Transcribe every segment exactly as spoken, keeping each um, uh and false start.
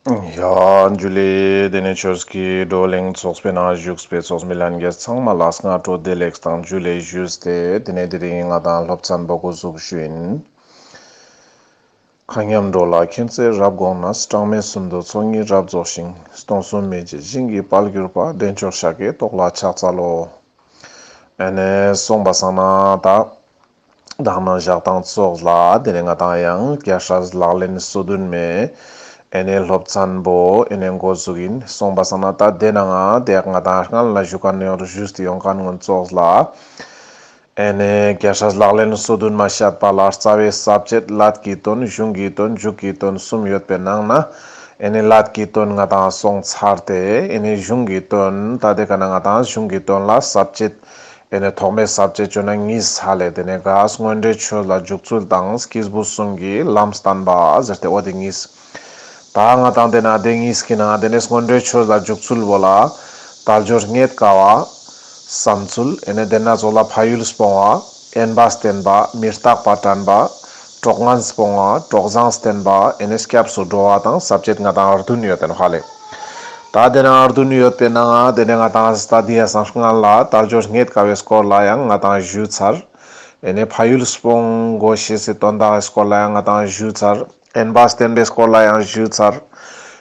ཡ་འཇུ་ལེ། དེ་ནས་ཆོས་ཀྱི་བགྲོ་གླེང་ཚོགས་པའི་ནང་བཞུགས་པའི་ཚོགས་མི་ལྷན་རྒྱས་ཚང་མ་ལ་སྔ་དྲོ་བདེ་ལེགས་དང་འཇུ་ལེ་ཞུས་ཏེ། དེ་ནས་དེ་རིང་ང་དང་སློབ་ཚན་པོ་འགོ་འཛུགས་ཞུ་ཡིན། མཁའ་མཉམ་འགྲོ་ལ་མཁྱེན་བརྩེ་རབ་དགོངས་ནས། གྲངས་མེད་གསུམ་དུ་ཚོགས་གཉིས་རབ་རྫོགས་ཤིང་། སྟོང་གསུམ་མི་མཇེད་ཞིང་གི་དཔལ་གྱུར་པ། འདྲེན་མཆོག་ཤཱཀྱའི་ཏོག་ལ་ཕྱག་འཚལ་ལོ། ཨ་ནེ་སོང་པ་སང་ན་ད་དང་ནང་ཞག་དང་ཙོགས་ལ་དེ་ནས་ང་དང་ཡང་རྒྱལ་སྲས་ལག་ལེན་སོ་བདུན་མའི་ཨ་ནེ་སློབ་ཚན་པོ་ཨ་ནེ་འགོ་འཛུགས་ཡིན། སོང་པ་སང་ན་ད་དེ་ནང་ང་དེ་ང་དང་སྔན་ལ་ཞུ་མཁན་ཡོང་རུ་ཞུས་ཏེ་ཡོང་མཁན་ཀུན་ཙོགས་ལ། ཨ་ནེ་རྒྱལ་སྲས་ལག་ལེན་སོ་བདུན་མ་བཤད་པ་ལ་རྩ་བའི་ས་བཅད་ཀླད་ཀྱི་དོན། གཞུང་གི་དོན། མཇུག་གི་དོན་གསུམ་ཡོད་པའི་ནང་ན་ཨ་ནེ་ཀླད་ཀྱི་དོན་ང་དང་སོང་ཚར་ཏེ། ཨ་ནེ་གཞུང་གི་དོན་ད་དེ་ཀ་ན་ང་དང་གཞུང་གི་དོན་ལ་ས་བཅད་ཨ་ནེ་ཐོག་མའི་ས་བཅད་བཅོ་ན་གཉིས་ཧ་ལེ། དེ་ནས་ག་མངོན་འདྲེན་ཆོས་ལ་འཇུག་ཚུལ་དང་སྐྱེས་བུ་གསུམ་གྱི་ལམ་བསྟན་པ་ཟེར་ཏེ་འོ་དེ་གཉིས། ད་ང་དང་དེ་ན་དེ་གཉིས་ཀྱི་ནང་དེ་ནས་མངོན་འདྲེན་ཆོས་ལ་འཇུག་ཚུལ་བོ་ལ་དལ་འབྱོར་རྙེད་དཀའ་བ་བསམ་ཚུལ། ཨ་ནེ་དེ་ན་ཙོགས་ལ་ཕ་ཡུལ་སྤོང་བ། དབེན་པ་བསྟེན་པ། མི་རྟག་པ་དྲན་པ། གྲོགས་ངན་སྤོང་བ། གྲོགས་བཟང་བསྟེན་པ། ཨ་ནེ་སྐྱབས་སུ་འགྲོ་བ་དང་ས་བཅད་ང་དང་བདུན་ཡོད་དེ་ནོག་ཧ་ལེ། ད་དེ་ན་བདུན་ཡོད་པའི་ནང་ང་དེ་ནས་ང་དང་ད་དེ་ཡ་སང་སྔན་ལ་དལ་འབྱོར་རྙེད་དཀའ་བའི་སྐོར་ལ་ཡང་ང་དང་ཞུས་ཚར། ཨ་ནེ་ཕ་ཡུལ་སྤོང་དགོས་ཤེས་སི་དོན་དག་གི་སྐོར་ལ་ཡང་ང་དང་ཞུས་ཚར། དབེན་པ་བསྟེན་པའི་སྐོར་ལ་ཡང་ཞུས་ཚར།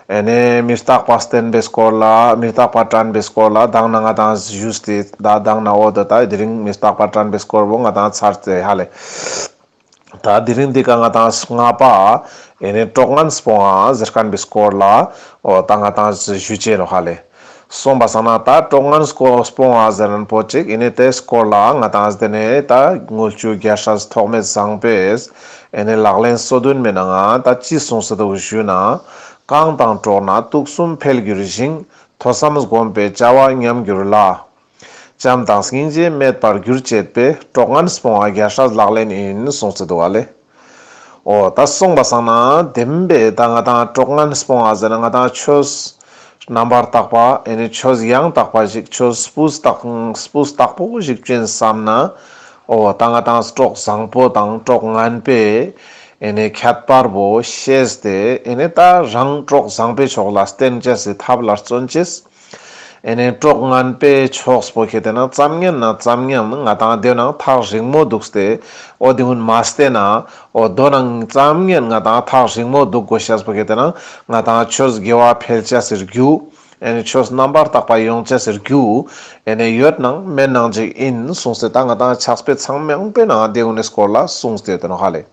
ཨ་ནེ་མི་རྟག་པ་བསྟེན་པའི་སྐོར་ལ། མི་རྟག་པ་དྲན་པའི་སྐོར་ལ་དང་ན་ང་དང་ཞུས་ཏེ། ད་དང་ན་འོ་དོ་ད་དེ་རིང་མི་རྟག་པ་དྲན་པའི་སྐོར་བོ་ང་དང་ཚར་ཏེ་ཧ་ལེ། ད་དེ་རིང་འདི་ཀ་ང་དང་ལྔ་པ་ཨ་ནེ་གྲོགས་ངན་སྤོང་བ་ཟེར་མཁན་པའི་སྐོར་ལ་འོ་ད་ང་དང་ཞུ་ཅེས་ནོག་ཧ་ལེ། སོང་པ་སང་ན་ད་གྲོགས་ངན་སྐོར་སྤོང་བ་ཟེར་མཁན་པོ་ཅིག་ཨ་ནེ་དེ་སྐོར་ལ་ང་དང་དེ་ནས་ད་དངུལ་ཆུ་རྒྱལ་སྲས་ཐོགས་མེད་བཟང་པོས་ཨ་ནེ་ལག་ལེན་སོ་བདུན་མའི་ནང་ང་ད་ཅི་གསུངས་སེ་འདུག་ཞུས་ན། གང་དང་འགྲོགས་ན་དུག་གསུམ་འཕེལ་འགྱུར་ཞིང་། ཐོས་བསམ་སྒོམ་པའི་བྱ་བ་ཉམས་འགྱུར་ལ། བྱམས་དང་སྙིང་རྗེ་མེད་པར་འགྱུར་བྱེད་པའི། གྲོགས་ངན་སྤོང་བ་རྒྱལ་སྲས་ལག་ལེན་ཡིན། གསུངས་སེ་འདུག་པ་ལེ། འོ་ད་སོང་པ་སང་ན་བདེན་པའི་ད་ང་དང་གྲོགས་ངན་སྤོང་བ་ཟེར་ན་ང་དང་ཆོས་རྣམ་པར་དག་པ་ཨ་ནེ་ཆོས་ཡང་དག་པ་ཞིག་ཆོས་སྤུས་དག་སྤུས་དག་པོ་ཞིག་བྱོན་བསམ་ན། འོ་ད་ང་དང་གྲོགས་བཟང་པོ་དང་གྲོགས་ངན་པའི་ཨ་ནེ་ཁྱད་པར་བོ་ཤེས་ཏེ། ཨ་ནེ་ད་རང་གྲོགས་བཟང་པོའི་ཕྱོགས་ལ་བསྟེན་ཅེས་སི་ཐབས་ལ་བརྩོན་ཅེས། ཨ་ནེ་གྲོགས་ངན་པའི་ཕྱོགས་པོ་ཁེ་ཏེ་ན་ཙམ་ཉན་ན་ཙམ་ཉན་ང་དང་དེ་ནང་ཐག་རིང་མོ་འདུག་སྟེ། འོ་དེ་ཀུན་མ་བསྟེན་ན། འོ་དོ་ནང་ཙམ་ཉན་ང་དང་ཐག་རིང་མོ་འདུག་དགོས་ཤེས་པོ་ཁེ་ཏེ་ན་ང་དང་ཆོས་དགེ་བ་འཕེལ་ཅེས་སི་རྒྱུ། ཨ་ནེ་ཆོས་རྣམ་པར་དག་པ་ཡོང་ཅེས་སི་རྒྱུ་ཨ་ནེ་ཡོད་ནང་མེད་ནང་ཅིག་ཡིན་གསུངས་ཏེ། ད་ང་དང་ཕྱག་དཔེ་ཚང་མའི་ནང་དེ་ཀུན་ནི་སྐོར་ལ་གསུངས་ཏེ་ཡོད་དེ་ནོག་ཧ་ལེ།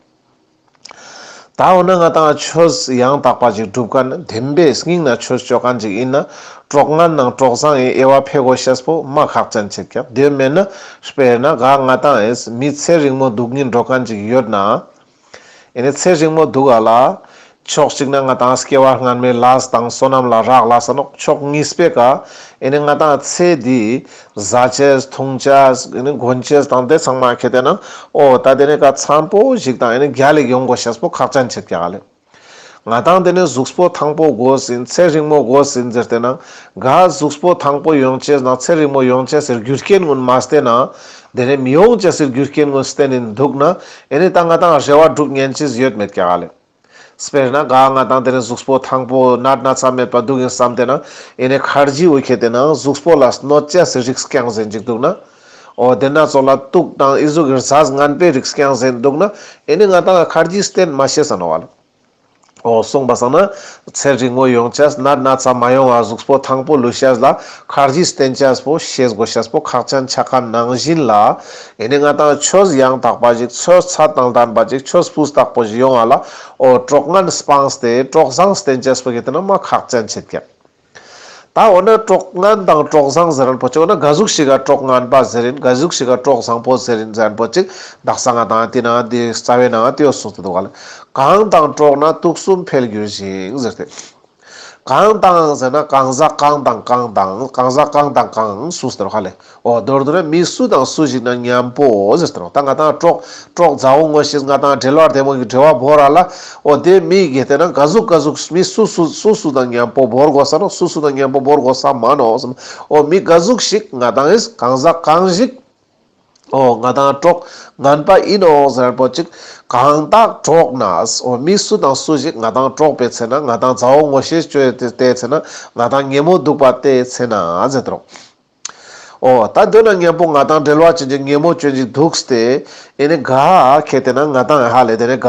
ད་འོ་ན་ང་དང་ཆོས་ཡང་དག་པ་ཅིག་སྒྲུབ་མཁན་བདེན་པའི་སྙིང་ནས་ཆོས་ཅོ་མཁན་ཅིག་ཡིན་ན། གྲོགས་ངན་ནང་གྲོགས་བཟང་ངི་དབྱེ་བ་ཕེ་དགོས་ཤེས་པོ་མ་ཁག་ཅན་ཆེད་ཀྱག་དེ་མེད་ན་དཔེར་ན་ག་ང་དང་ཨེས་མི་ཚེ་རིང་མོ་འདུག་སྙིང་འདོད་མཁན་ཅིག་ཡོད་ན། ཨ་ནེ་ཚེ་རིང་མོ་འདུག་ག་ལ། ཕྱོགས་གཅིག་ན་ང་དང་སྐྱེ་བ་སྔན་མའི་ལས་དང་བསོད་ནམས་ལ་རག་ལས་ས་ནོག་ཕྱོགས་གཉིས་པའི་ཀ་ཨ་ནེ་ང་དང་ཚེ་འདི་ཟ་ཅེས་འཐུང་ཅེས་ཨ་ནེ་གོན་ཅེས་དང་དེ་ཚང་མ་ཁེ་ཏེ་ན། འོ་ད་དེ་ནས་ཀ་འཚམ་པོ་ཞིག་དང་ཨ་ནེ་རྒྱལ་ལ་ཡོང་དགོས་ཤེས་པོ་ཁག་ཅན་ཆེད་ཀྱག་ལེ། ང་དང་དེ་ནས་གཟུགས་པོ་ཐང་པོ་དགོས་ཟིན། ཚེ་རིང་མོ་དགོས་ཟིན་ཟེར་ཏེ་ན། ག་གཟུགས་པོ་ཐང་པོ་ཡོང་ཅེས་ན་ཚེ་རིང་མོ་ཡོང་ཅེས་སི་རྒྱུ་རྐྱེན་ཀུན་མ་བསྟེན་ན། དེ་ནས་མི་ཡོང་ཅེས་སི་རྒྱུ་རྐྱེན་ཀུན་བསྟེན་ནས་འདུག་ན། ཨ་ནེ་ད་ང་དང་རེ་བ་སྒྲུབ་ཉན་ཅེས་ཡོད་མེད་ཀྱག་ལེ། དཔེར་ན་ག་ང་དང་དེ་ནས་གཟུགས་པོ་ཐང་པོ་ནད་ན་ཚ་མེད་པ་འདུག་ཡིན་བསམ་སྟེ་ན། ཨ་ནེ་ཁར་ཇི་འོ་ཁེ་ཏེ་ན་གཟུགས་པོ་ལ་གནོད་ཅེས་སི་རིགས་རྐྱང་ཟིན་ཅིག་འདུག་ན། འོ་དེ་ན་ཙོགས་ལ་དུག་དང་ཨི་ཟུག་གི་རྫས་ངན་པའི་རིགས་རྐྱང་ཟིན་འདུག་ན། ཨ་ནེ་ང་དང་ཁར་ཇི་བསྟེན་མ་ཤེས་ས་ནོག་ལེ། འོ་སོང་པ་སང་ན་ཚེ་རིང་མོ་ཡོང་ཅེས་ནད་ན་ཚ་མ་ཡོང་བ་གཟུགས་པོ་ཐང་པོ་ལུས་ཤེས་ལ་ཁར་ཇི་བསྟེན་ཅེས་པོ་ཤེས་དགོས་ཤེས་པོ་ཁག་ཅན་ཆ་མཁན་ནང་བཞིན་ལ། ཨ་ནེ་ང་དང་ཆོས་ཡང་དག་པ་ཞིག་ཆོས་ཚད་དང་ལྡན་པ་ཞིག་ཆོས་སྤུས་དག་པོ་ཞིག་ཡོང་བ་ལ། འོ་གྲོགས་ངན་སྤངས་ཏེ་གྲོགས་བཟང་བསྟེན་ཅེས་པོ་ཁེ་ཏེ་ན་མ་ཁག་ཅན་ཆེད་ཀྱག་ད་འོ་ན་གྲོགས་ངན་དང་གྲོགས་བཟང་ཟེར་མཁན་པོ་ཅིག་འོ་ན་ག་ཟུག་ཞིག་ག་གྲོགས་ངན་པ་ཟེར་ཡིན། ག་ཟུག་ཞིག་ག་གྲོགས་བཟང་པོ་ཟེར་ཡིན་ཟེར་མཁན་པོ་ཅིག་དག་ས་ང་དང་དེ་ན་དེ་རྩ་བའི་ནང་དེ་ཡོད་གསུངས་ཏེ་འདུག་ག་ལེ། གང་དང་འགྲོགས་ན་དུག་གསུམ་འཕེལ་འགྱུར་ཞིང་ཟེར་ཏེ། གང་དང་ཟེར་ན་གང་ཟག་གང་དང་གང་དང་གང་ཟག་གང་དང་གང་གསུངས་ཏེ་འདུག་ག་ལེ། འོ་མདོར་བསྡུ་ན་མི་སུ་དང་སུ་ཞིག་ན་མཉམ་པོ་ཟེར་ཏེ་འདུག་ད་ང་དང་གྲོགས་གྲོགས་མཛའ་བོ་ངོ་ཤེས་ང་དང་འབྲེལ་བ་བདེ་མོ་གི་འབྲེལ་བ་བོར་ར་ལ། འོ་དེ་མི་གེ་དེ་ན་ག་ཟུག་ག་ཟུག་མི་སུ་སུ་སུ་སུ་དང་མཉམ་པོ་བོར་དགོས་ས་ནོག་སུ་སུ་དང་མཉམ་པོ་བོར་དགོས་ས་མ་ནོག་འོ་མི་ག་ཟུག་ཞིག་ང་དང་ཨེས་གང་ཟག་གང་ཞིག་ འོ་ང་དང་གྲོགས་ངན་པ་ཨིན་ནོག་ཟེར་པོ་ཅིག་གང་དག་གྲོགས་ན། འོ་མི་སུ་དང་སུ་ཞིག་ང་དང་གྲོགས་པའི་ཚེ་ན་ང་དང་མཛའ་བོ་ངོ་ཤེས་ཅོས་ཏེ་ཚེ་ན་ང་དང་ཉེ་མོ་འདུག་པ་དེའི་ཚེ་ན་ཟེར་ཏེ་རོ། འོ་ད་དོན་ན་མཉམ་པོ་ང་དང་འབྲེལ་བ་ཅན་ཅིག་ཉེ་མོ་ཅན་ཅིག་འདུག་སྟེ་ཨེ་ནི་ག་ཁེ་ཏེ་ན་ང་དང་ཧ་ལེ་དེ་ནི་ག་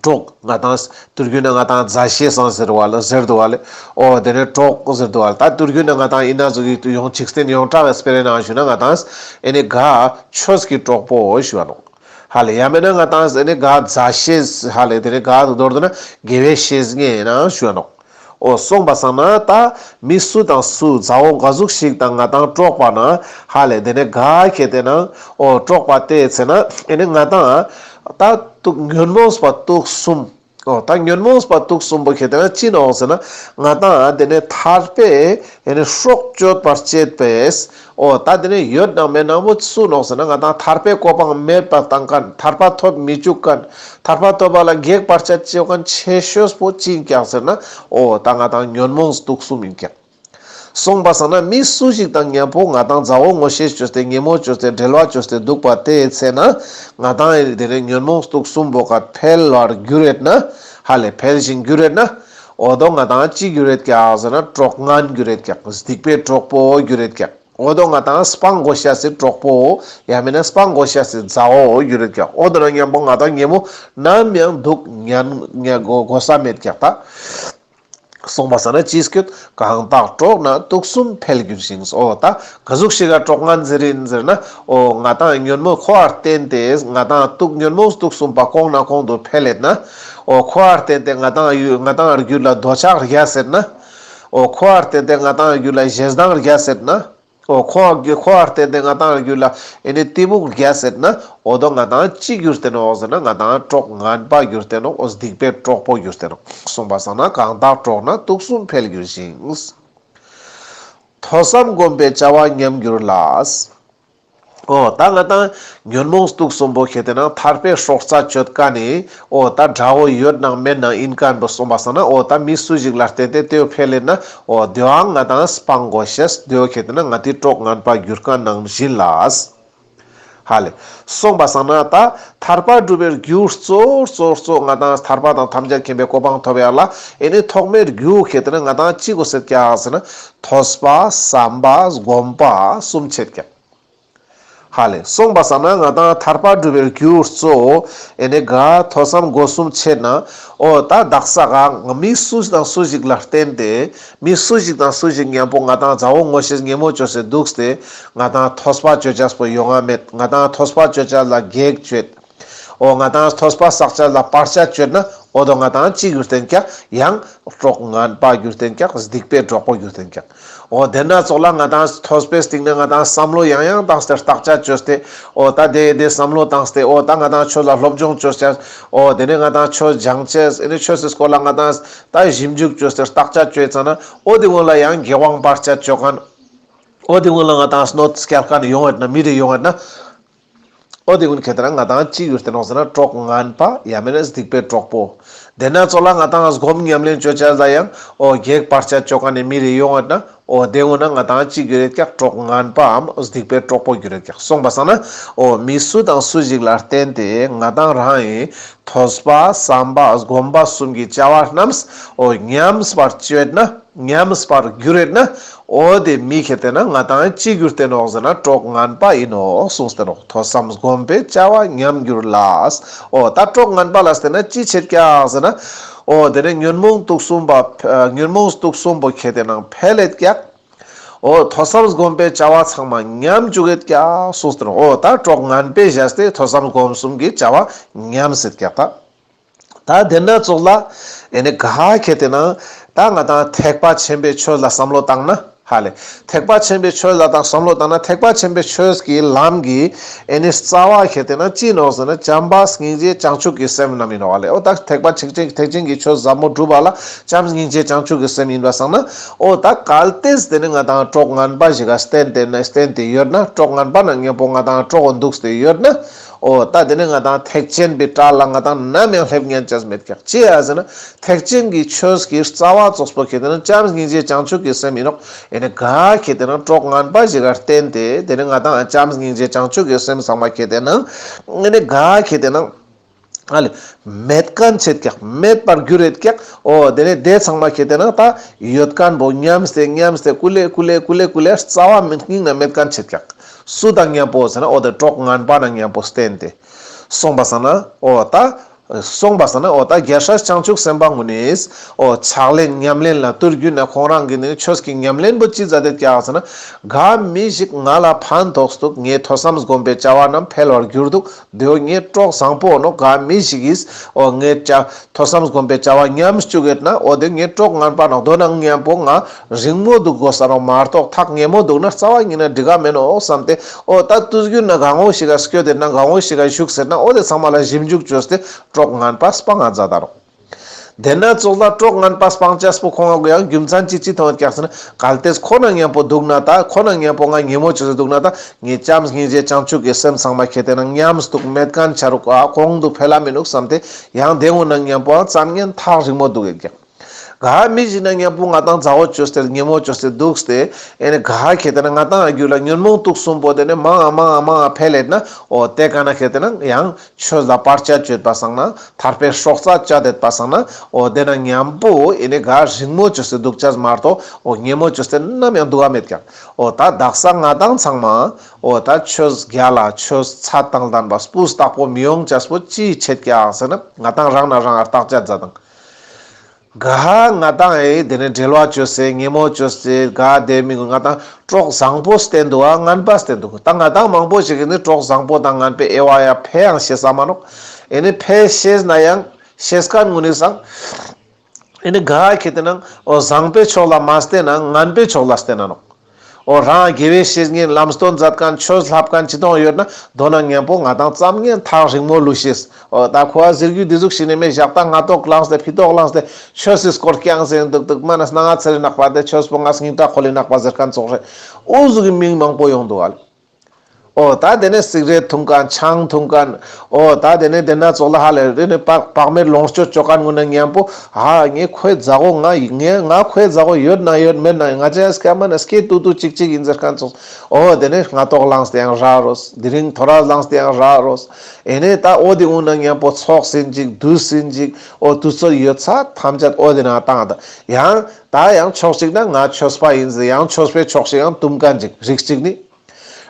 གྲོགས་ང་དང་དུས་རྒྱུན་ན་ང་དང་མཛའ་བཤེས་སང་ཟེར་བ་ལ་ཟེར་འདུག་བ་ལེ། འོ་དེ་ནི་གྲོགས་ཟེར་འདུག་བ་ལེ། ད་དུས་རྒྱུན་ན་ང་དང་ཨི་ན་ཟུག་གི་ཡོང་ཅིག་སྟེ་ཡོངས་གྲགས་སི་སྤེ་ར་ནང་ཞུ་ན་ང་དང་ཨེ་ནི་ག་ཆོས་ཀྱི་གྲོགས་པོ་ཞུ་བ་ནོག་ཧ་ལེ། ཡང་མེད་ན་ང་དང་ཨེ་ནི་ག་མཛའ་བཤེས་ཧ་ལེ་དེ་ནི་ག་མདོར་བསྡུ་ན་དགེ་བའི་བཤེས་གཉེན་ན་ཞུ་བ་ནོག་འོ་སོང་པ་སང་ན་ད་མི་སུ་དང་སུ་མཛའ་བོ་ག་ཟུག་ཞིག་དང་ང་དང་གྲོགས་པ་ན་ཧ་ལེ་དེ་ནི་ག་ཁེ་ཏེ་ན་འོ་གྲོགས་པ་དེའི་ཚེ་ན་ཨེ་ནི་ང་དང་ད་དུག་ཉོན་མོངས་པ་དུག་གསུམ། འོ་ད་ཉོན་མོངས་པ་དུག་གསུམ་པོ་ཁེ་ཏེ་ན་ཅི་ནོག་ཟེར་ན་ང་དང་དེ་ནི་ཐར་པའི་ཨེ་ནི་སྲོག་གཅོད་པར་བྱེད་པས། འོ་ད་དེ་ནི་ཡོད་ནང་མེད་ནང་བོ་སུ་ནོག་ཟེར་ན་ང་དང་ཐར་པའི་གོ་འཕང་མེད་པ་བཏང་མཁན། ཐར་པ་ཐོབ་མི་བཅུག་མཁན། ཐར་པ་ཐོབ་པ་ལ་གེགས་བར་ཆད་བཅོ་མཁན་ཆེ་ཤོས་པོ་ཅི་ཨིན་ཀྱག་ཟེར་ན་འོ་ད་ང་དང་ཉོན་མོངས་དུག་གསུམ་ཨིན་ཀྱག་སོང་པ་སང་ན་མི་སུ་ཞིག་དང་མཉམ་པོ་ང་དང་མཛའ་བོ་ངོ་ཤེས་ཅོས་ཏེ་ཉེ་མོ་ཅོས་ཏེ་འབྲེལ་བ་ཅོས་ཏེ་འདུག་པ་དེའི་ཚེ་ན་ང་དང་དེ་ནི་ཉོན་མོངས་དུག་གསུམ་པོ་ཀ་འཕེལ་བར་འགྱུར་རེད་ན་ཧ་ལེ་འཕེལ་ཞིང་འགྱུར་རེད་ན། འོ་དོ་ང་དང་ཅི་འགྱུར་རེད་ཀྱག་ཟེར་ན་གྲོགས་ངན་འགྱུར་རེད་ཀྱག་སྡིག་པའི་གྲོགས་པོ་འགྱུར་རེད་ཀྱག་འོ་དོ་ང་དང་སྤང་དགོས་ཤེས་སི་གྲོགས་པོ་ཡང་མེད་ན་སྤང་དགོས་ཤེས་སི་མཛའ་བོ་འགྱུར་རེད་ཀྱག་འོ་དོ་ན་མཉམ་པོ་ང་དང་ཉེ་མོ་ནམ་ཡང་འདུག་ཉན་ཉན་དགོས་ས་མེད་ཀྱག་ད། སོང་པ་སང་ན་ཅི་སྐྱོད། གང་དག་གྲོགས་ན་དུག་གསུམ་འཕེལ་འགྱུར་ཞིང་། འོ་ད་ག་ཟུག་ཞིག་ག་གྲོགས་ངན་ཟེར་ཨིན་ཟེར་ན་འོ་ང་དང་ཉོན་མོངས་ཁོ་ཨར་བརྟེན་ཏེ་ང་དང་དུག་ཉོན་མོངས་དུག་གསུམ་པ་གོང་ན་གོང་དུ་འཕེལ་ལེད་ན། འོ་ཁོ་ཨར་བརྟེན་ཏེ་ང་དང་ཡུ་ང་དང་རྒྱུད་ལ་འདོད་ཆགས་རྒྱས་ཟེར་ན། འོ་ཁོ་ཨར་བརྟེན་ཏེ་ང་དང་རྒྱུད་ལ་ཞེ་སྡང་རྒྱས་ཟེར་ན། འོ་ཁོ་ཁོ་ཨར་བརྟེན་ཏེ་ང་དང་རྒྱུད་ལ་ཨེ་ནི་གཏི་མུག་རྒྱས་ཟེར་ན། འོ་དོ་ང་དང་ཅི་འགྱུར་ཏེ་ནོག་ཟེར་ན་ང་དང་གྲོགས་ངན་པ་འགྱུར་ཏེ་ནོག་འོ་སྡིག་པའི་གྲོགས་པོ་འགྱུར་ཏེ་ནོག་སོང་པ་སང་ན་གང་དག་གྲོགས་ན་དུག་གསུམ་འཕེལ་འགྱུར་ཞིང་། ཐོས་བསམ་སྒོམ་པའི་བྱ་བ་ཉམས་འགྱུར་ལ། འོ་ད་ང་དང་ཉོན་མོངས་དུག་གསུམ་པོ་ཁེ་ཏེ་ན་ཐར་པའི་སྲོག་རྩ་གཅོད་མཁན་ནི་འོ་ད་དགྲ་བོ་ཡོད་ནང་མེད་ནང་ཨིན་མཁན་པོ་སོང་པ་སང་ན་འོ་ད་མི་སུ་ཞིག་ལ་བརྟེན་ཏེ་དེའོ་འཕེལ་ལེད་ན་འོ་དེའང་ང་དང་སྤང་དགོས་ཤེས་དེའོ་ཁེ་ཏེ་ན་ང་དེ་གྲོགས་ངན་པ་འགྱུར་མཁན་ནང་བཞིན་ལ། ཧ་ལེ། སོང་པ་སང་ན་ད་ཐར་པ་སྒྲུབ་པའི་རྒྱུ་གཙོ་གཙོ་གཙོ་ང་དང་ཐར་པ་དང་ཐམས་ཅད་མཁྱེན་པའི་གོ་འཕང་ཐོབ་ཡ་ལ་ཨེ་ནི་ཐོག་མའི་རྒྱུ་ཁེ་ཏེ་ན་ང་དང་ཅི་དགོས་ཤེས་ཀྱག་ཟེར་ན་ཐོས་པ་བསམ་པ་སྒོམ་པ་གསུམ་ཆེད་ཀྱག་ཧ་ལེ། སོང་པ་སང་ན་ང་དང་ཐར་པ་སྒྲུབ་པའི་རྒྱུ་གཙོ་ཨེ་ནི་ག་ཐོས་བསམ་སྒོམ་གསུམ་ཆེད་ན་འོ་ད་དག་ས་ག་མི་སུ་དང་སུ་ཞིག་ལ་བརྟེན་ཏེ་མི་སུ་ཞིག་དང་སུ་ཞིག་མཉམ་པོ་ང་དང་མཛའ་བོ་ངོ་ཤེས་ཉེ་མོ་ཅོས་ཏེ་འདུག་སྟེ་ང་དང་ཐོས་པ་ཅོ་ཅེས་པོ་ཡོང་ང་མེད། ང་དང་ཐོས་པ་ཅོ་ཅེས་ལ་གེགས་ཅོས། འོ་ང་དང་ཐོས་པ་བསགས་ཅེས་ལ་བར་ཆད་ཅོས་ན་འོ་དོ་ང་དང་ཅི་འགྱུར་ཏེན་ཀྱག་ཡང་གྲོགས་ངན་པ་འགྱུར་ཏེན་ཀྱག་སྡིག་པའི་གྲོགས་པོ་འགྱུར་ཏེན་ཀྱག་འོ་དེ་ན་ཙོགས་ལ་ང་དང་ཐོས་པའི་སྟེང་ནེ་ང་དང་བསམ་བློ་ཡང་ཡང་བཏང་སྟེ་བརྟག་དཔྱད་ཅོས་ཏེ་འོ་ད་དེ་དེ་བསམ་བློ་བཏང་སྟེ་འོ་ད་ང་དང་ཆོས་ལ་སློབ་སྦྱོང་ཅོ་ཅེས་འོ་དེ་ནེ་ང་དང་ཆོས་སྦྱང་ཅེས་ཨེ་ནི་ཆོས་སི་སྐོར་ལ་ང་དང་ད་ཞིབ་འཇུག་ཅོས་ཏེ་བརྟག་དཔྱད་ཅོས་ཙ་ན་འོ་དེ་ཀུན་ལ་ཡང་དགེ་བའང་བར་ཆད་ཅོ་མཁན། འོ་དེ་ཀུན་ལ་ང་དང་གནོད་སྐྱལ་མཁན་ཡོང་ངད་ན་མི་རེ་ཡོང་ངད་ན། འོ་དེ་ཀུན་ཁེ་ཏེ་ན་ང་དང་ཅི་འགྱུར་ཏེ་ནོག་ཟེར་ན་གྲོགས་ངན་པ་ཡང་མེན་ན་སྡིག་པའི་གྲོགས་པོ། དེ་ན་ཙོགས་ལ་ང་དང་སྒོམ་ཉམས་ལེན་ཅོ་ཅེས་ལ་ཡང་འོ་གེགས་བར་ཆད་ཅོ་མཁན་ནི་མི་རེ་ཡོང་ངད་ན་འོ་དེ་ཀུན་ན་ང་དང་ཅི་འགྱུར་རེད་ཀྱག་གྲོགས་ངན་པའམ་སྡིག་པའི་གྲོགས་པོ་འགྱུར་རེད་ཀྱག་སོང་པ་སང་ན་འོ་མི་སུ་དང་སུ་ཞིག་ལ་བརྟེན་ཏེ་ང་དང་རང་ཡིན་ཐོས་པ་བསམ་པ་སྒོམ་པ་གསུམ་གྱི་བྱ་བ་རྣམས་འོ་ཉམས་པར་ཅོས་ན། ཉམས་པར་འགྱུར་རེད་ན། འོ་དེ་མི་ཁེ་ཏེ་ན་ང་དང་ཅི་འགྱུར་ཏེ་ནོག་ཟེར་ན་གྲོགས་ངན་པ་ཡིན་ནོག་གསུངས་ཏེ་ནོག་ཐོས་བསམ་སྒོམ་པའི་བྱ་བ་ཉམས་འགྱུར་ལ། འོ་ད་གྲོགས་ངན་པ་ལ་བརྟེན་ན་ཅི་ཆེད་ཀྱག་ཟེར་ན། འོ་དེ་ནེ་ཉོན་མོངས་དུག་གསུམ་པ་ཉོན་མོངས་དུག་གསུམ་པོ་ཁེ་ཏེ་ན་འཕེལ་ལེད་ཀྱག་འོ་ཐོས་བསམ་སྒོམ་པའི་བྱ་བ་ཚང་མ་ཉམས་འཇུག་གེད་ཀྱག་གསུངས་ཏེ་ནོག་འོ་ད་གྲོགས་ངན་པའི་བཞག་སྟེ་ཐོས་བསམ་སྒོམ་གསུམ་གྱི་བྱ་བ་ཉམས་སེད་ཀྱག་ད། ད་དེ་ན་ཙོགས་ལ་ཨེ་ནི་ག་ཁེ་ཏེ་ན་ད་ང་དང་ཐེག་པ་ཆེན་པོའི་ཆོས་ལ་བསམ་བློ་བཏང་ན་ཧ་ལེ། ཐེག་པ་ཆེན་པོའི་ཆོས་ལ་དང་བསམ་བློ་བཏང་ན་ཐེག་པ་ཆེན་པོའི་ཆོས་ཀྱི་ལམ་གྱི་ཨེ་ནི་རྩ་བ་ཁེ་ཏེ་ན་ཅི་ནོག་ཟེར་ན་བྱམས་པ་སྙིང་རྗེ་བྱང་ཆུབ་ཀྱི་སེམས་རྣམས་ཡིན་ནོག་ཧ་ལེ། འོ་ད་ཐེག་པ་ཆེན་ཐེག་ཆེན་གྱི་ཆོས་ཟབ་མོ་སྒྲུབ་པ་ལ་བྱམས་སྙིང་རྗེ་བྱང་ཆུབ་ཀྱི་སེམས་ཡིན་པ་སང་ན་འོ་ད་གལ་ཏེ་དེ་ནི་ང་དང་གྲོགས་ངན་པ་ཞིག་ག་བརྟེན་ཏེ་ན་བརྟེན་ཏེ་ཡོད་ན་གྲོགས་ངན་པ་ན་མཉམ་པོ་ང་དང་གྲོགས་འདུག་སྟེ་ཡོད་ན། འོ་ད་དེ་ནི་ང་དང་ཐེག་ཆེན་པའི་གྲལ་ལ་ང་དང་ནམ་ཡང་སླེབས་ཉན་ཅེས་མེད་ཀྱག་ཅི་ཡ་ཟེར་ན་ཐེག་ཆེན་གྱི་ཆོས་ཀྱི་རྩ་བ་ཙོགས་པོ་ཁེ་ཏེ་ན་བྱམས་སྙིང་རྗེ་བྱང་ཆུབ་ཀྱི་སེམས་ཡིན་ནོག་ཨེ་ནི་ག་ཁེ་ཏེ་ན་གྲོགས་ངན་པ་ཞིག་ག་བརྟེན་ཏེ་དེ་ནི་ང་དང་བྱམས་སྙིང་རྗེ་བྱང་ཆུབ་ཀྱི་སེམས་ཚང་མ་ཁེ་ཏེ་ན་ཨེ་ནི་ག་ཁེ་ཏེ་ན་ཨ་ལེ། མེད་མཁན་ཆེད་ཀྱག་མེད་པར་འགྱུར་རེད་ཀྱག་འོ་དེ་ནས་དེ་ཚང་མ་ཁེ་ཏེ་ན་ད་ཡོད་མཁན་པོ་ཉམས་ཏེ་ཉམས་ཏེ་ཀུ་ལེ་ཀུ་ལེ་ཀུ་ལེ་ཀུ་ལེ་རྩ་བ་མེད་སྙིང་ན་མེད་མཁན་ཆེད་ཀྱག་སུ་དང་མཉམ་པོ་ཟེར་ན་འོ་དེ་གྲོགས་ངན་པ་ན་མཉམ་པོ་བརྟེན་ཏེ། སོང་པ་སང་ན་འོ་ད། སོང་པ་སང་ན་འོ་ད་རྒྱལ་སྲས་བྱང་ཆུབ་སེམས་དཔའ་ངུ་ནིས་འོ་ཕྱག་ལེན་ཉམས་ལེན་ལ་ཏུར་རྒྱུ་ན་ཁོང་རང་གི་ནི་ཆོས་ཀྱི་ཉམས་ལེན་པོ་ཅི་མཛད་དེ་ཀྱག་ཟེར་ན། ག་མི་ཞིག་ང་ལ་ཕན་ཐོགས་འདུག་ངའི་ཐོས་བསམ་སྒོམ་པའི་བྱ་བ་རྣམས་འཕེལ་བར་གྱུར་འདུག་དེའོ་ངའི་གྲོགས་བཟང་པོ་ནོ་ག་མི་ཞིག་གིས་འོ་ངའི་བྱ་ཐོས་བསམ་སྒོམ་པའི་བྱ་བ་ཉམས་བཅུག་ཡོད་ན་འོ་དེ་ངའི་གྲོགས་ངན་པ་ནོ་དོ་ན་མཉམ་པོ་ང་རིང་མོ་འདུག་དགོས་ས་རོ་མ་གཏོགས་ཐག་ཉེ་མོ་འདུག་ན་རྩ་བ་ཉིད་ན་འགྲིག་ག་མེད་ནོ་བསམ་སྟེ་འོ་ད་དུས་རྒྱུན་ན་གང་བོ་ཞིག་ག་སྐྱོད་དེ་ན་གང་བོ་ཞིག་ག་བཞུགས་ཟེར་ན་འོ་དེ་ཚང་མ་ལ་ཞིབ་འཇུག་བཅོས་ཏེ་གྲོགས་ངན་པ་སྤང་ང་མཛད་ད་རོ། དེ་ན་ཙོགས་ལ་གྲོགས་ངན་པ་སྤང་ཅེས་པོ་ཁོང་ང་གུ་ཡང་རྒྱུ་མཚན་ཅི་ཅི་མཐོང་ཡོད་ཀྱག་ཟེར་ན་གལ་ཏེ་ཁོ་ན་མཉམ་པོ་འདུག་ན་ད་ཁོ་ན་མཉམ་པོ་ང་ཉེ་མོ་བཅོས་ཏེ་འདུག་ན་ད་ངའི་བྱམས་སྙིང་རྗེ་བྱང་ཆུབ་ཀྱི་སེམས་ཚང་མ་ཁེ་ཏེ་ན་ཉམས་འདུག་མེད་མཁན་ཆ་རུག་ཨ་གོང་དུ་འཕེལ་ལ་མི་ནུག་བསམ་སྟེ་ཡང་དེ་འུ་ན་མཉམ་པོ་ཙམ་ངན་ཐག་རིང་མོ་འདུག་ཡོད་ཀྱག་ག་མི་ཞིག་ན་མཉམ་པོ་ང་དང་མཛའ་བོ་བཅོས་ཏེ་ཉེ་མོ་བཅོས་ཏེ་འདུག་སྟེ་ཨེ་ནི་ག་ཁེ་ཏེ་ན་ང་དང་རྒྱུད་ལ་ཉོན་མོངས་དུག་གསུམ་པོ་དེ་ནི་མང་ང་མང་ང་མང་ང་འཕེལ་ལེད་ན་འོ་དེ་ག་ན་ཁེ་ཏེ་ན་ཡང་ཆོས་ལ་བར་ཆད་བཅོས་པ་སང་ན་ཐར་པའི་སྲོག་རྩ་བཅད་དེད་པ་སང་ན་འོ་དེ་ན་མཉམ་པོ་ཨེ་ནི་ག་རིང་མོ་བཅོས་ཏེ་འདུག་ཅེས་མ་གཏོགས་འོ་ཉེ་མོ་བཅོས་ཏེ་ནམ་ཡང་འདུག་ག་མེད་ཀྱག་འོ་ད་དག་ས་ང་དང་ཚང་མ་འོ་ད་ཆོས་རྒྱལ་ལ་ཆོས་ཚད་དང་ལྡན་པ་སྤུས་དག་པོ་མི་ཡོང་ཅེས་པོ་ཅིའི་ཆེད་ཀྱག་ཟེར་ན་ང་དང་རང་ན་རང་ང་བརྟག་དཔྱད་མཛད་དང་། ག་ང་དང་ཨེ་དེ་ནས་འབྲེལ་བ་བཅོས་སེ་ཉེ་མོ་བཅོས་སེ་ག་དེ་མི་ང་དང་གྲོགས་བཟང་པོ་བསྟེན་འདུག་ཨ་ངན་པ་བསྟེན་འདུག་ད་ང་དང་མང་པོ་ཞིག་གིས་ནི་གྲོགས་བཟང་པོ་དང་ངན་པའི་དབྱེ་བ་ཡ་ཕེ་ཡང་ཤེས་ས་མ་ནོག་ཨེ་ནི་ཕེ་ཤེས་ན་ཡང་ཤེས་མཁན་ངུ་ནི་སང་ཨེ་ནི་ག་ཁེ་ཏེ་ན་འོ་བཟང་པའི་ཕྱོགས་ལ་མ་བསྟེན་ན་ངན་པའི་ཕྱོགས་ལ་བསྟེན་ན་ནོག་འོ་རང་དགེ་བའི་བཤེས་གཉེན་ལམ་སྟོན་མཛད་མཁན་ཆོས་ལྷབ་མཁན་ཅི་དོང་ཡོད་ན་དོ་ན་མཉམ་པོ་ང་དང་ཙམ་ངན་ཐག་རིང་མོ་ལུས་ཤེས། འོ་ད་ཁོ་ཨ་ཟེར་རྒྱུ་འདི་ཟུག་ཤིག་ནི་མེད་ཞག་ད་ང་ཏོག་ལངས་ཏེ་ཕི་ཏོག་ལངས་ཏེ་ཆོས་སི་སྐོར་རྐྱང་ཟེར་འདུག་འདུག་མ་ན་སྣང་ང་ཚེ་རིང་ནག་པ་དེ་ཆོས་པོ་ང་སྙིང་ཁྲག་ཁོ་ལི་ནག་པ་ཟེར་མཁན་ཙོགས་རེད། འོ་ཟུག་གི་མིང་མང་པོ་ཡོང་འདུག་ཨ་ལེ། འོ་ད་དེ་ནས་སིག་རེཊ་འཐུང་མཁན་ཆང་འཐུང་མཁན། འོ་ད་དེ་ནས་དེ་ན་ཙོགས་ལ་ཧ་ལས་དེ་ནས་བག་བག་མེད་ལོངས་སྤྱོད་སྤྱོད་མཁན་ངུ་ན་མཉམ་པོ་ཧ་ངས་ཁོའི་མཛའ་བོ་ང་ངས་ང་ཁོའི་མཛའ་བོ་ཡོད་ན་ཡོད་མེད་ན་ང་ཅག་སྐྱ་མ་ན་སྐྱེ་ཏུ་ཏུ་ཅིག་ཅིག་ཡིན་ཟེར་མཁན་ཙོགས། འོ་དེ་ནས་སྔ་ཏོག་ལངས་ཏེ་ཡང་རག་རོས། དེ་རིང་ཐོ་རས་ལངས་ཏེ་ཡང་རག་རོས། ཨེ་ནས་ད་འོ་དེ་འུ་ན་མཉམ་པོ་ཚོགས་ཟིན་ཅིག་དུས་ཟིན་ཅིག་འོ་དུས་ཚོད་ཡོད་ཚད་ཐམས་ཅད་འོ་དེ་ན་བཏང་ད་ཡང་ད་ཡང་ཕྱོགས་གཅིག་ན་ང་ཆོས་པ་ཡིན་ཟེར་ཡང་ཆོས་པའི་ཕྱོགས་ཤིག་ཡང་བཏུམ་མཁན་ཅིག་རིགས་གཅིག་ནི།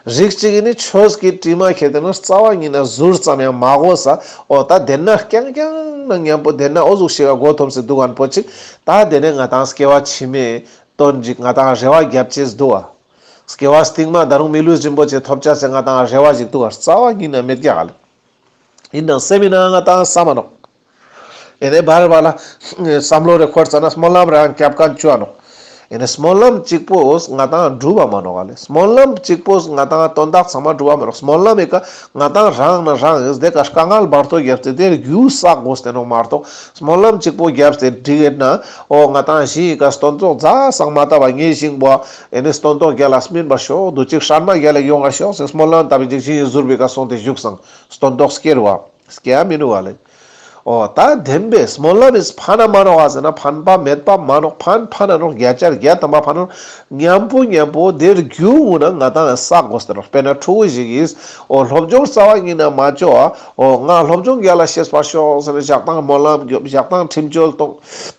རིགས་གཅིག་ནི་ཆོས་ཀྱི་དྲི་མ་ཁྱེར་ཏེ་ན་རྩ་བ་ཉིད་ན་ཟུར་ཙམ་ཡང་མ་གོ་ས། འོ་ད་དེ་ན་རྐྱང་རྐྱང་ན་མཉམ་པོ་དེ་ན་འོ་ཟུག་ཤིག་ག་མགོ་འཐོམས་སེ་འདུག་མཁན་པོ་ཅིག་ད་དེ་ནས་ང་དང་སྐྱེ་བ་ཕྱི་མའི་དོན་ཅིག་ང་དང་རེ་བ་རྒྱབ་ཅེས་འདུག་ཨ། སྐྱེ་བ་སྟིང་མ་ད་རུང་མི་ལུས་རིན་པོ་ཆེ་ཐོབ་ཅེས་སི་ང་དང་རེ་བ་ཞིག་འདུག་ག་རྩ་བ་ཉིད་ན་མེད་ཀྱག་ལེ། ཡིན་ནའང་སེམས་ཡིན་ན་ང་དང་ས་མ་ནོག་ཨེ་ནས་བར་བར་ལ་བསམ་བློ་རེ་འཁོར་ཙ་ན་སྨོན་ལམ་རང་རྒྱབ་མཁན་བཅུ་བ་ནོག་ཨེ་ནས་སྨོན་ལམ་གཅིག་པོས་ང་དང་འགྲུབ་པ་མ་ནོག་ལེ། སྨོན་ལམ་གཅིག་པོས་ང་དང་དོན་དག་ཚང་མ་འགྲུབ་པ་མ་ནོག་སྨོན་ལམ་ཡི་ཀ་ང་དང་རང་ན་རང་ཡིས་དེ་ཀ་དཀའ་ངལ་བར་དོ་རྒྱབ་སྟེ་དེར་རྒྱུ་བསགས་དགོས་ཏེ་ནོག་མ་གཏོགས་སྨོན་ལམ་གཅིག་པོ་རྒྱབ་སྟེ་འགྲིག་ཡོད་ན་འོ་ང་དང་གཞི་ཡི་ཀ་སྟོན་ཐོག་རྩ་བ་ཉིད་ནས་མ་བཏབ་པ་ངའི་ཞིང་པོ་ཨེ་ནས་སྟོན་ཐོག་རྒྱལ་ལ་སྨིན་པར་ཤོག་དུ་ཅིག་སྲན་མ་རྒྱལ་ལ་ཡོང་བར་ཤོག་ཟེར་སྨོན་ལམ་བཏབ་པའི་ཅིག་གཞི་ཡི་ཟུར་བའི་ཀ་སོང་སྟེ་བཞུགས་སང་སྟོན་ཐོག་སྐྱེ་རུ་བ། སྐྱེ་ཡ་མི་ནུག་ག་ལེ། འོ་ད་བདེན་པའི་སྨོན་ལམ་ཡིས་ཕན་ན་མ་ནོག་ག་ཟེར་ན་ཕན་པ་མེད་པ་མ་ནོག་ཕན་ཕན་ན་ནོག་བརྒྱ་ཆ་བརྒྱ་ཐམ་པ་ཕན་ན་ནོག་མཉམ་པོ་མཉམ་པོ་དེར་རྒྱུ་འུ་ན་ང་དང་བསགས་དགོས་ཏེ་ནོག་དཔེར་ན་ཕྲུ་གུ་ཞིག་གིས་འོ་སློབ་སྦྱོང་རྩ་བ་ཉིད་ན་མ་བཅོ་བ་འོ་ང་སློབ་སྦྱོང་རྒྱལ་ལ་ཤེས་པར་ཤོག་ཟེར་ནས་ཞག་དང་སྨོན་ལམ་རྒྱོབ་ཞག་དང་ཁྲིམས་གཅོད་གཏོང་།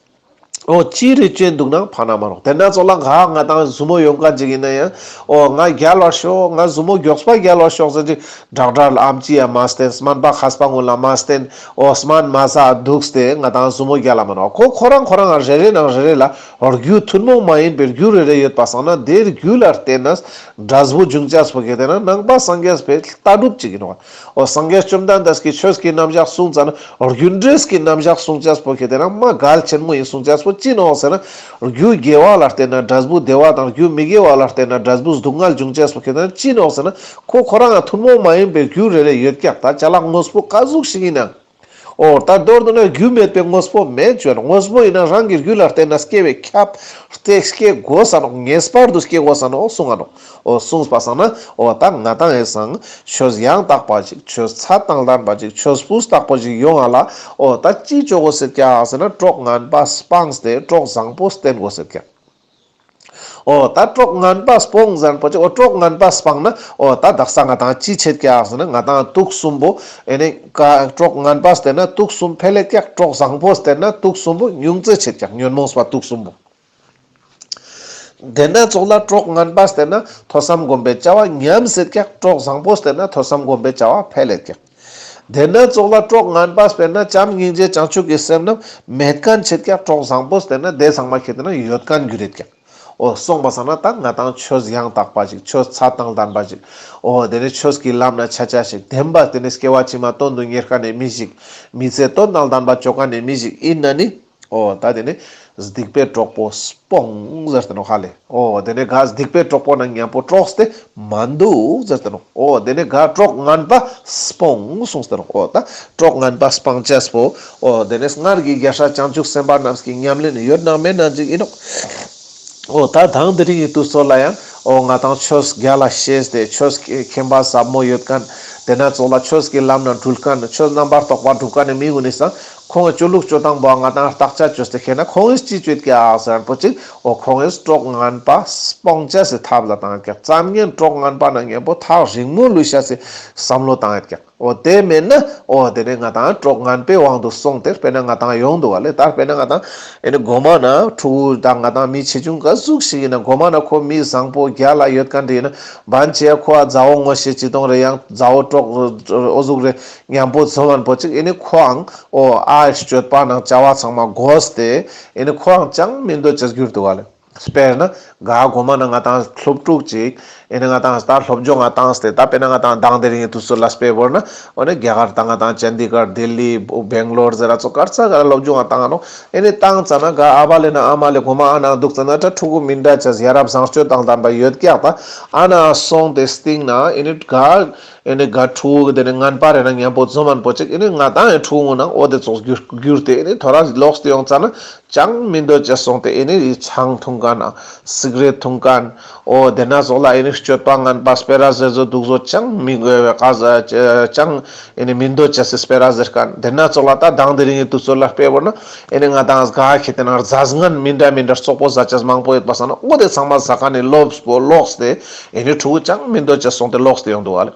འོ་ཅི་རེ་བཅོས་འདུག་ན་ཕན་ན་མ་ནོག་དེ་ན་ཙོགས་ལ་ག་ང་དང་ཟུར་མོ་ཡོང་མཁན་ཅིག་ཡིན་ན་ཡང་འོ་ང་རྒྱལ་བར་ཤོག་ང་ཟུར་མོ་མགྱོགས་པ་རྒྱལ་བར་ཤོག་ཟེར་ཅིག་ཌོག་ཊར་ལ་ཨམ་ཆི་ཡ་མ་བསྟེན། སྨན་པ་མཁས་པ་ངུ་ལ་མ་བསྟེན། འོ་སྨན་མ་ཟ་འདུག་སྟེ་ང་དང་ཟུར་མོ་རྒྱལ་ལ་མ་ནོག་ཁོ་ཁོ་རང་ཁོ་རང་རེ་རེ་ནང་རེ་རེ་ལ་རྒྱུ་ཐུན་མོང་མ་ཡིན་པའི་རྒྱུ་རེ་རེ་ཡོད་པ་སང་ན་དེ་རྒྱུ་ལ་བརྟེན་ནས་འབྲས་བུ་འབྱུང་ཅེས་པོ་ཁེ་ཏེ་ན་ནང་པ་སངས་རྒྱས་པའི་ལྟ་གྲུབ་ཅིག་ཡིན་ནོག་འོ་སངས་རྒྱས་བཅོམ་ལྡན་འདས་ཀྱིས་ཆོས་ཀྱི་རྣམ་གཞག་གསུངས་ཙ་ན་རྒྱུ་འབྲས་ཀྱི་རྣམ་གཞག་གསུང་ཅེས་པོ་ཁེ་ཏེ་ན་མ་གལ་ཆེན་མོ་ཡིན་གསུང་ཅེས་པོ་ཅི་ནོག་ཟེར་ན། རྒྱུ་དགེ་བ་ལ་བརྟེན་ན་འབྲས་བུ་བདེ་བ་དང་རྒྱུ་མི་དགེ་བ་ལ་བརྟེན་ན་འབྲས་བུ་སྡུག་བསྔལ་འབྱུང་ཅེས་པོ་ཁེ་ཏེ་ན་ཅི་ནོག་ཟེར་ན་ཁོ་ཁོ་རང་ཐུན་མོང་མ་ཡིན་པའི་རྒྱུ་རེ་རེ་ཡོད་ཀྱག་ད་ཅ་ལག་དངོས་པོ་ག་ཟུག་ཞིག་ཡིན་ན། འོ་ད་མདོར་བསྡུ་ན་རྒྱུ་མེད་པའི་དངོས་པོ་མེད་ཅོ་ན། དངོས་པོ་ཡིན་ན་རང་གི་རྒྱུ་ལ་བརྟེན་ན་སྐྱེ་བའི་ཁྱབ་སྟེ་སྐྱེ་དགོས་ས་ནོག། ངེས་པར་དུ་སྐྱེ་དགོས་ས་ནོག་གསུང་ང་ནོག། འོ་གསུངས་པ་སང་ན་འོ་ད་ང་དང་ངི་སང་ཆོས་ཡང་དག་པ་ཅིག། ཆོས་ཚད་དང་ལྡན་པ་ཅིག། ཆོས་སྤུས་དག་པོ་ཅིག་ཡོང་ང་ལ་འོ་ད་ཅི་ཅོ་དགོས་ཟེར་ཀྱག་ཟེར་ན། གྲོགས་ངན་པ་སྤངས་ཏེ་གྲོགས་བཟང་པོ་བསྟེན་དགོས་ཟེར་ཀྱག། འོ་ད་གྲོགས་ངན་པ་སྤོང་ཟེར་ན་པོ་ཅིག། འོ་གྲོགས་ངན་པ་སྤངས་ན་འོ་ད་དག་ས་ང་དང་ཅི་ཆད་ཀྱག་ཟེར་ན། ང་དང་དུག་གསུམ་པོ་ཨེ་ནི་ཀ་གྲོགས་ངན་པ་བསྟེན་ན་དུག་གསུམ་འཕེལ་ལེད་ཀྱག། གྲོགས་བཟང་པོ་བསྟེན་ན་དུག་གསུམ་པོ་ཉུང་ཙེ་ཆད་ཀྱག། ཉོན་མོངས་པ་དུག་གསུམ་པོ། དེ་ན་ཙོགས་ལ་གྲོགས་ངན་པ་བསྟེན་ན་ཐོས་བསམ་སྒོམ་པའི་བྱ་བ་ཉམས་སད་ཀྱག། གྲོགས་བཟང་པོ་བསྟེན་ན་ཐོས་བསམ་སྒོམ་པའི་བྱ་བ་འཕེལ་ལེད་ཀྱག། དེ་ན་ཙོགས་ལ་གྲོགས་ངན་པ་བསྟེན་ན་བྱམས་སྙིང་རྗེ་བྱང་ཆུབ་ཀྱི་སེམས་རྣམས་མེད་མཁན་ཆད་ཀྱག། གྲོགས་བཟང་པོ་བསྟེན་ན་དེ་ཚང་མ་ཁྱེར་ཏེ་ན་ཡོད་མཁན་འགྱུར་རེད་ཀྱག། འོ་གསུངས་པ་སང་ན་ད་ང་དང་ཆོས་ཡང་དག་པ་ཅིག། ཆོས་ཚད་དང་ལྡན་པ་ཅིག། འོ་དེ་ནས་ཆོས་ཀྱི་ལམ་ན་ཆ་ཆ་ཞིག། བདེན་པ་དེ་ནས་སྐྱེ་བ་ཕྱི་མ་དོན་དུ་གཉེར་མཁན་ནི་མི་ཞིག། མི་ཚེ་དོན་དང་ལྡན་པ་ཅོ་མཁན་ནི་མི་ཞིག་ཡིན་ན་ནི། འོ་ད་དེ་ནས་སྡིག་པའི་གྲོགས་པོ་སྤོང་ཟེར་ཏེ་ནོག་ཧ་ལེ། འོ་དེ་ནས་ག་སྡིག་པའི་གྲོགས་པོ་ན་མཉམ་པོ་གྲོགས་ཏེ་མ་འདུག་ཟེར་ཏེ་ནོག། འོ་དེ་ནས་ག་གྲོགས་ངན་པ་སྤོང་གསུངས་ཏེ་ནོག། འོ་ད་གྲོགས་ངན་པ་སྤང་ཅེས་པོ་འོ་དེ་ནས་སྔར་གྱི་རྒྱལ་སྲས་བྱང་ཆུབ་སེམས་དཔའ་རྣམས་ཀྱི་ཉམས་ལེན་ཡོད་ནང་མེད་ནང་ཅིག་ཡིན་ནོག། འོ་ད་དང་དེ་རིང་གི་དུས་ཚོད་ལ་ཡང་འོ་ང་དང་ཆོས་རྒྱལ་ལ་ཤེས་ཏེ་ཆོས་མཁྱེན་པ་ཟབ་མོ་ཡོད་མཁན། དེ་ན་ཙོགས་ལ་ཆོས་ཀྱི་ལམ་ན་འགྲུལ་མཁན། ཆོས་རྣམ་པར་རྟོག་པ་སྒྲུབ་མཁན་ནི་མི་ཀུན་ནི་སང་ཁོང་གི་ཅོ་ལུགས་ཅོ་སྟངས་པོ་ང་དང་བརྟག་དཔྱད་ཅོས་ཏེ་ཁེ་ན་ཁོང་གིས་ཅི་ཅོ་ཀྱག་ཟེར་ན་པོ་ཅིག། འོ་ཁོང་གིས་གྲོགས་ངན་པ་སྤོང་ཅེས་སི་ཐབས་ལ་བཏང་ཀྱག། ཙམ་ཉན་གྲོགས་ངན་པ་ན་མཉམ་པོ་ཐག་རིང་མོ་ལུས་ཤེས་སི་བསམ་བློ་བཏང་ཡོད་ཀྱག། འོ་དེ་མེད་ན་འོ་དེ་ནས་ང་དང་གྲོགས་ངན་པའི་དབང་དུ་སོང་སྟེ་དཔེར་ན་ང་དང་ཡོང་འདུག་ག་ལེ། ད་དཔེར་ན་ང་དང་ཨེ་ནི་གོ་མ་ན་ཕྲུ་གུ་དང་ང་དང་མི་ཆེ་ཆུང་ག་ཟུག་ཞིག་ཡིན་ན་གོ་མ་ན་ཁོ་མི་བཟང་པོ་རྒྱལ་ལ་ཡོད་མཁན་དེ་ཡིན་ན་བན་ཆེ་ཁོ་ཨ་མཛའ་བོ་ངོ་ཤེས་ཅི་གཏོང་རེ་ཡང་མཛའ་བོ་གྲོགས་འོ་ཟུག་རེ་མཉམ་པོ་འཛོམས་མཁན་པོ་ཅིག། ཨེ་ནི་ཁོའང་འོ་ཨ་སྤྱོད་པ་ནང་བྱ་བ་ཚང་མ་གོས་ཏེ་ཨེ་ནི་ཁོའང་ཅང་མི་འདོད་ཅེས་གྱུར་འདུག་ག་ལེ། དཔེར་ན་ག་གོ་མ་ན་ང་དང་སློབ་ཕྲུག་ཅིག། ཨེ་ནི་ང་དང་ད་སློབ་སྦྱོང་ང་བཏང་སྟེ་ད་དཔེར་ན་ང་དང་དང་དེ་རིང་གི་དུས་ཚོད་ལ་དཔེ་བོར་ན་འོ་ནི་རྒྱ་གར་ད་ང་དང་ཅན་དི་གར་དིལ་ལི་བེང་ལོར་ཟེར་ར་ཙོགས་གར་ས་ག་ར་སློབ་སྦྱོང་ང་བཏང་ང་ནོག། ཨེ་ནི་བཏང་ཙ་ན་ག་ཨ་བ་ལེ་ན་ཨ་མ་ལེ་གོ་མ་ཨ་ན་འདུག་ཙ་ན་ད་ཕྲུ་གུ་མི་འདྲ་ཅེས་ཡ་རབས་བཟང་སྤྱོད་དང་ལྡན་པ་ཡོད་ཀྱག། ད་ཨ་ན་སོང་སྟེ་སྟིང་ན་ཨེ་ནི་ག་ཨེ་ནི་ག་ཕྲུ་གུ་དེ་ནི་ངན་པ་རེ་ན་མཉམ་པོ་འཛོམས་མཁན་པོ་ཅིག། ཨེ་ནི་ང་དང་ཨེ་ཕྲུ་གུ་ནང་འོ་དེ་ཙོགས་གྱུར་གྱུར་ཏེ་ཨེ་ནི་ཐོ་རས་ལོགས་ཏེ་ཡོང་ཙ་ན། ཅང་མི་འདོད་ཅེས་སོང་སྟེ་ཨེ་ནི་ཆང་འཐུང་མཁན། སིག་རེཊ་འཐུང་མཁན། འོ་དེ་ན་ཙོགས་ལ་ཨེ་ནི་སྤྱོད་པ་ངན་པ་སྤེ་ར་ཟེར་ཚོ་དུག་ཚོ་ཅང་མི་དགོས་པའི་ཀ་ཟ་ཅང་ཨེ་ནི་མི་འདོད་ཅེས་སི་སྤེ་ར་ཟེར་མཁན། དེ་ན་ཙོགས་ལ་ད་དང་དེ་རིང་གི་དུས་ཚོད་ལ་དཔེ་བོར་ན་ཨེ་ནི་ང་དང་ག་ཁེ་ཏེ་ན་རྫས་ངན་མི་འདྲ་མི་འདྲ་རྩོག་པོ་ཟ་ཅེས་མང་པོ་ཡོད་པ་སང་ན་འོ་དེ་ཚང་མ་ཟ་མཁན་ནི་ལོབས་པོ་ལོགས་ཏེ་ཨེ་ནི་ཕྲུ་གུ་ཅང་མི་འདོད་ཅེས་སོང་སྟེ་ལོགས་ཏེ་ཡོང་འདུག་ག་ལེ།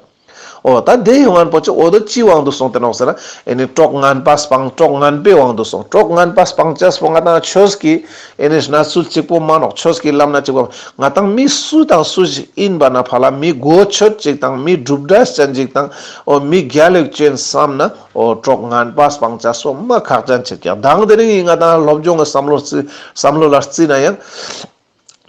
འོ་ད་དེ་ཡོང་མཁན་པོ་ཅིག་འོ་དོ་ཅི་དབང་དུ་སོང་སྟེ་ནོག་ཟེར་ན། ཨེ་ནི་གྲོགས་ངན་པ་སྤང་། གྲོགས་ངན་པའི་དབང་དུ་སོང་། གྲོགས་ངན་པ་སྤང་ཅེས་པོ་ང་དང་ཆོས་ཀྱི་ཨེ་ནི་གནས་ཚུལ་གཅིག་པོ་མ་ནོག། ཆོས་ཀྱི་ལམ་ན་གཅིག་པོ་ང་དང་མི་སུ་དང་སུ་ཞིག་ཡིན་པ་ན་ཕ་ལ་མི་གོ་ཆོད་ཅིག་དང་མི་གྲུབ་འབྲས་ཅན་ཅིག་དང་འོ་མི་རྒྱལ་ལེགས་ཅན་བསམ་ན་འོ་གྲོགས་ངན་པ་སྤང་ཅེས་པོ་མ་ཁག་ཅན་ཆེད་ཀྱག། དང་དེ་རིང་ང་དང་སློབ་སྦྱོང་གི་བསམ་བློ་རྩི་བསམ་བློ་ལ་རྩི་ན་ཡང་།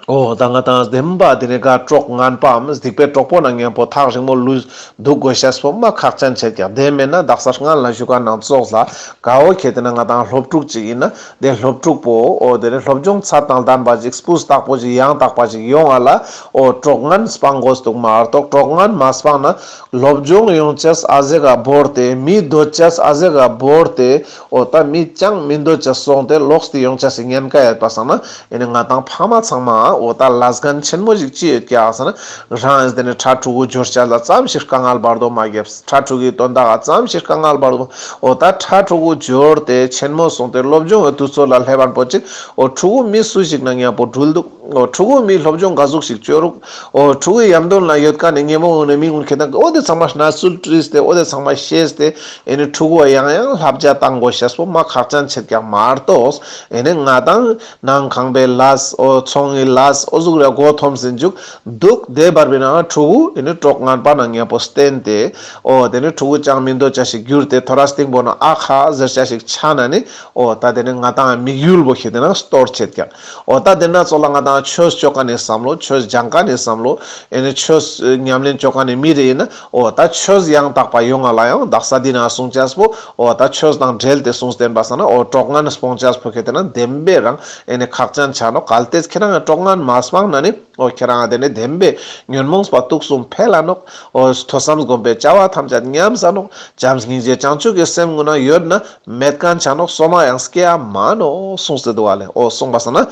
འོ་ད་ང་དང་བདེན་པ་དེ་ནི་ག་གྲོགས་ངན་པའམ་སྡིག་པའི་གྲོགས་པོ་ན་མཉམ་པོ་ཐག་རིང་མོ་ལུས་འདུག་དགོས་ཤེས་པོ་མ་ཁག་ཅན་ཆེད་ཀྱག། དེ་མེད་ན་དག་ས་སྔན་ལ་ཞུ་མཁན་ནང་ཙོགས་ལ་ག་འོ་ཁེ་ཏེ་ན་ང་དང་སློབ་ཕྲུག་ཅིག་ཡིན་ན་དེ་སློབ་ཕྲུག་པོ་འོ་དེ་ནི་སློབ་སྦྱོང་ཚད་དང་ལྡན་པ་ཅིག་སྤུས་དག་པོ་ཅིག་ཡང་དག་པ་ཅིག་ཡོང་ང་ལ་འོ་གྲོགས་ངན་སྤང་དགོས་འདུག་མ་གཏོགས་གྲོགས་ངན་མ་སྤངས་ན་སློབ་སྦྱོང་ཡོང་ཅེས་ཨ་ཟེ་ག་བོར་ཏེ་མི་འདོད་ཅེས་ཨ་ཟེ་ག་བོར་ཏེ་འོ་ད་མི་ཅང་མི་འདོད་ཅེས་སོང་སྟེ་ལོགས་ཏེ་ཡོང་ཅེས་སི་ཉེན་ཁ་ཡོད་པ་སང་ན། ཨེ་ནི་ང་དང་ཕ་མ་ཚང་མ་འོ་ད་ལས་འགན་ཆེན་མོ་ཞིག་ཅི་ཡོད་ཀྱག་ཟེར་ན། རང་ཨེ་ནི་ཕྲུ་གུ་འབྱོར་ཅེས་ལ་ཙམ་ཞིག་དཀའ་ངལ་བར་དོ་མ་བརྒྱབ། ཕྲུ་གུའི་དོན་དག་ཙམ་ཞིག་དཀའ་ངལ་བར་དོ། འོ་ད་ཕྲུ་གུ་འབྱོར་ཏེ་ཆེན་མོ་སོང་སྟེ་སློབ་སྦྱོང་གི་དུས་ཚོད་ལ་སླེབས་པ་པོ་ཅིག། འོ་ཕྲུ་གུ་མི་སུ་ཞིག་ན་མཉམ་པོ་འགྲུལ་འདུག། འོ་ཕྲུ་གུ་མི་སློབ་སྦྱོང་ག་ཟུག་ཞིག་བཅོ་རུག། འོ་ཕྲུ་གུའི་ཡམ་དོན་ལ་ཡོད་མཁན་ནི་ཉེ་མོ་ངུན་ནི་མི་ངུན་ཁེ་ཏེ་ན་འོ་དེ་ཚང་མ་གནས་ཚུལ་བྲིས་ཏེ་འོ་དེ་ཚང་མ་ཤེས་ཏེ་ཨེ་ནི་ཕྲུ་གུ་ཡང་ཡང་བསླབ་བྱ་བཏང་དགོས་ཤེས་པོ་མ་ཁག་ཅན་ཆེད་ཀྱག་མ་གཏོགས། ཨེ་ནི་ང་དང་ནང་ཁང་པའི་ལས་འོ་ཚོང་གི་ལས་འོ་ཟུག་རེ་མགོ་འཐོམས་ཟིན་འཇུག་འདུག། དེ་བར་བའི་ནང་ཕྲུ་གུ་ཨེ་ནི་གྲོགས་ངན་པ་ན་མཉམ་པོ་བསྟེན་ཏེ་འོ་དེ་ནི་ཕྲུ་གུ་ཅང་མི་འདོད་ཅེས་ཤིག་གྱུར་ཏེ་ཐོ་རས་སྟེང་པོ་ན་ཨ་ཁ་ཟེར་ཅེས་ཤིག་ཆ་ན་ནི་འོ་ད་དེ་ནི་ང་དང་དམིགས་ཡུལ་པོ་ཁེ་ཏེ་ན་སྟོར་ཆེད་ཀྱག། འོ་ད་དེ་ན་ཙོགས་ལ་ང་དང་ ཆོས་ཅོ་ཁན་ནི་བསམ་བློ་ཆོས་སྦྱང་ཁན་ནི་བསམ་བློ་ཨེ་ནི་ཆོས་ཉམས་ལེན་ཅོ་ཁན་ནི་མི་རེ་ཨིན་ན་འོ་ད་ཆོས་ཡང་དག་པ་ཡོང་ང་ལ་ཡང་དག་ས་འི་ན་གསུང་ཅེས་པོ་འོ་ད་ཆོས་དང་འབྲེལ་ཏེ་གསུངས་ཏེ་ཨིན་པ་སང་ན་འོ་གྲོགས་ངན་སྤོང་ཅེས་པོ་ཁེ་ཏེ་ན་བདེན་པའི་རང་ཨེ་ནི་ཁག་ཅན་ཆ་ནོག་གལ་ཏེ་ཁྱེ་རང་གྲོགས་ངན་མ་སྤངས་ན་ནི། འོ་ཁྱེ་རང་དེ་ནི་བདེན་པའི་ཉོན་མོངས་པ་དུག་གསུམ་འཕེལ་ལ་ནོག་འོ་ཐོས་བསམ་སྒོམ་པའི་བྱ་བ་ཐམས་ཅད་ཉམས་ས་ནོག་བྱམས་སྙིང་རྗེ་བྱང་ཆུབ་ཀྱི་སེམས་ངུ་ན་ཡོད་ན་མེད་ཁན་ཆ་ནོག་སོ་མ་ཡང་སྐྱེ་ཡ་མ་ནོག་གསུངས་ཏེ་དུག་ག་ལེ། འོ་གསུངས་པ་སང་ན་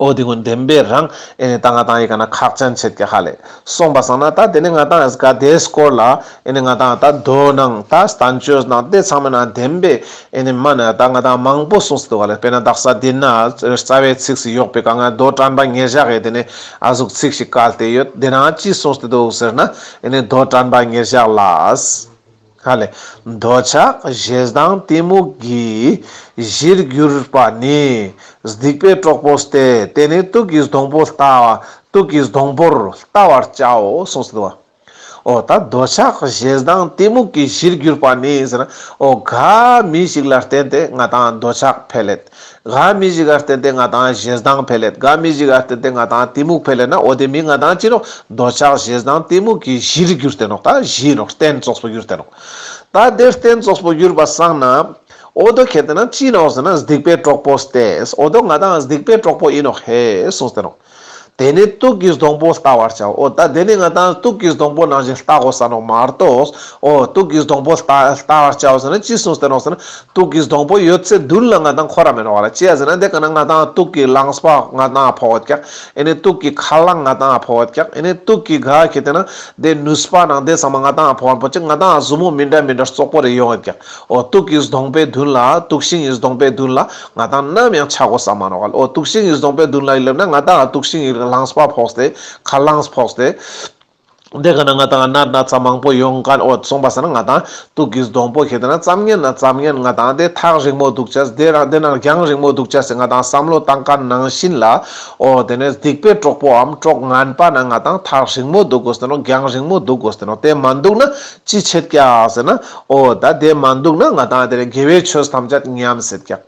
འོ་དེ་ཀུན་བདེན་པའི་རང་ཨེ་ནི་ད་ང་ཏང་ཡི་ཀ་ན་ཁག་ཅན་ཆེད་ཀྱག་ཧ་ལེ། གསུངས་པ་སང་ན་ད་དེ་ནི་ང་ཏང་ཨེ་ཀ་དེའི་སྐོར་ལ་ཨེ་ནི་ང་ཏང་ད་མདོ་ནང་ད་བསྟན་བཅོས་ནང་དེ་ཚང་མའི་ནང་བདེན་པའི་ཨེ་ནི་མ་ན་ད་ང་ཏང་མང་པོ་གསུངས་ཏེ་དུག་ག་ལེ། དཔེར་ན་དག་ས་འདི་ན་རྩ་བའི་ཚིགས་སུ་ཡོག་པའི་ཀ་ང་མདོ་དྲན་པ་ཉེར་བཞག་གི་དེ་ནི་ཨ་ཟུག་ཚིགས་ཤིག་བཀལ་ཏེ་ཡོད། དེ་ན་ཅི་གསུངས་ཏེ་དུག་ཟེར་ན་ཨེ་ནི་མདོ་དྲན་པ་ཉེར་བཞག་ལ། ཧ་ལེ། འདོད་ཆགས་ཞེ་སྡང་གཏི་མུག་གི་གཞིར་གྱུར་པ་ནི། སྡིག་པའི་གྲོགས་པོ་སྟེ། དེ་ནི་དུག་གི་སྡོང་པོ་ལྟ་བ། དུག་གི་སྡོང་པོར་ལྟ་བར་བྱའོ་གསུངས་ཏེ་དུག་འོ་ད་འདོད་ཆགས་ཞེ་སྡང་གཏི་མུག་གི་གཞིར་གྱུར་པ་ནི་ཟེར་ན། འོ་ག་མི་ཞིག་ལ་བརྟེན་ཏེ་ང་ཏང་འདོད་ཆགས་འཕེལ་ལེད། ག་མི་ཞིག་ལ་བརྟེན་ཏེ་ང་ཏང་ཞེ་སྡང་འཕེལ་ལེད། ག་མི་ཞིག་ལ་བརྟེན་ཏེ་ང་ཏང་གཏི་མུག་འཕེལ་ལེད་ན་འོ་དེ་མི་ང་ཏང་ཅི་ནོག་འདོད་ཆགས་ཞེ་སྡང་གཏི་མུག་གི་གཞིར་གྱུར་ཏེ་ནོག་ད་གཞི་ནོག་རྟེན་ཙོགས་པོ་གྱུར་ཏེ་ནོག་ད་དེ་རྟེན་ཙོགས་པོ་གྱུར་པ་སང་ན། འོ་དོ་ཁེ་ཏེ་ན་ཅི་ནོག་ཟེར་ན་སྡིག་པའི་གྲོགས་པོ་སྟེ། འོ་དོ་ང་ཏང་སྡིག་པའི་གྲོགས་པོ་ཨིན་ནོག་ཧེ་གསུངས་ཏེ་ནོག་དེ་ནི་དུག་གི་སྡོང་པོ་ལྟ་བར་བྱའོ། འོ་ད་དེ་ནི་ང་ཏང་དུག་གི་སྡོང་པོ་ནང་བཞིན་ལྟ་དགོས་ས་ནོག་མ་གཏོགས། འོ་དུག་གི་སྡོང་པོ་ལྟ་ལྟ་བར་བྱའོ་ཟེར་ན་ཅི་གསུངས་ཏེ་ནོག་ཟེར་ན། དུག་གི་སྡོང་པོ་ཡོད་ཚད་མདུན་ལ་ང་ཏང་འཁོར་ར་མེད་ནོག་ག་ལེ། ཅི་ཡ་ཟེར་ན་དེ་ཀ་ན་ང་ཏང་དུག་གི་རླངས་པ་ང་ཏང་ཕོག་ཡོད་ཀྱག་ཨེ་ནི་དུག་གི་ཁ་རླངས་ང་ཏང་ཕོག་ཡོད་ཀྱག་ཨེ་ནི་དུག་གི་ག་ཁེ་ཏེ་ན་དེ་ནུས་པ་ནང་དེ་ཚང་མ་ང་ཏང་ཕོག་པོ་ཅིག་ང་ཏང་ཟུར་མོ་མི་འདྲ་མི་འདྲ་རྩོག་པོ་རེ་ཡོང་ཡོད་ཀྱག་འོ་དུག་གི་སྡོང་པོའི་མདུན་ལ་དུག་ཤིང་གི་སྡོང་པོའི་མདུན་ལ་ང་ཏང་ནམ་ཡང་ཆ་དགོས་ས་མ་ནོག་ག་ལེ། འོ་དུག་ཤིང་གི་སྡོང་པོའི་མདུན་ལ་ཡིན་ལབ་ན་ང་ཏང་དུག་ཤིང་གི་རླངས་པ་ཕོག་སྟེ་ཁ་རླངས་ཕོག་སྟེ། དེ་ཀ་ན་ང་ཏང་ན་ན་ཚ་མང་པོ་ཡོང་མཁན་འོ་གསུངས་པ་སང་ན་ང་ཏང་དུག་གི་སྡོང་པོ་ཁེ་ཏེ་ན་ཙམ་ཉན་ན་ཙམ་ཉན་ང་ཏང་དེ་ཐག་རིང་མོ་འདུག་ཅེས་དེ་རང་དེ་ནང་རྒྱང་རིང་མོ་འདུག་ཅེས་སེ་ང་ཏང་བསམ་བློ་བཏང་མཁན་ནང་བཞིན་ལ་འོ་དེ་ནས་སྡིག་པའི་གྲོགས་པོའམ་གྲོགས་ངན་པ་ན་ང་ཏང་ཐག་རིང་མོ་འདུག་དགོས་ཏེ་ནོག་རྒྱང་རིང་མོ་འདུག་དགོས་ཏེ་ནོག་དེ་མ་འདུག་ན་ཅི་ཆེད་ཀྱག་ཟེར་ན་འོ་ད་དེ་མ་འདུག་ན་ང་ཏང་དེ་ནས་དགེ་བའི་ཆོས་ཐམས་ཅད་ཉམས་སེད་ཀྱག་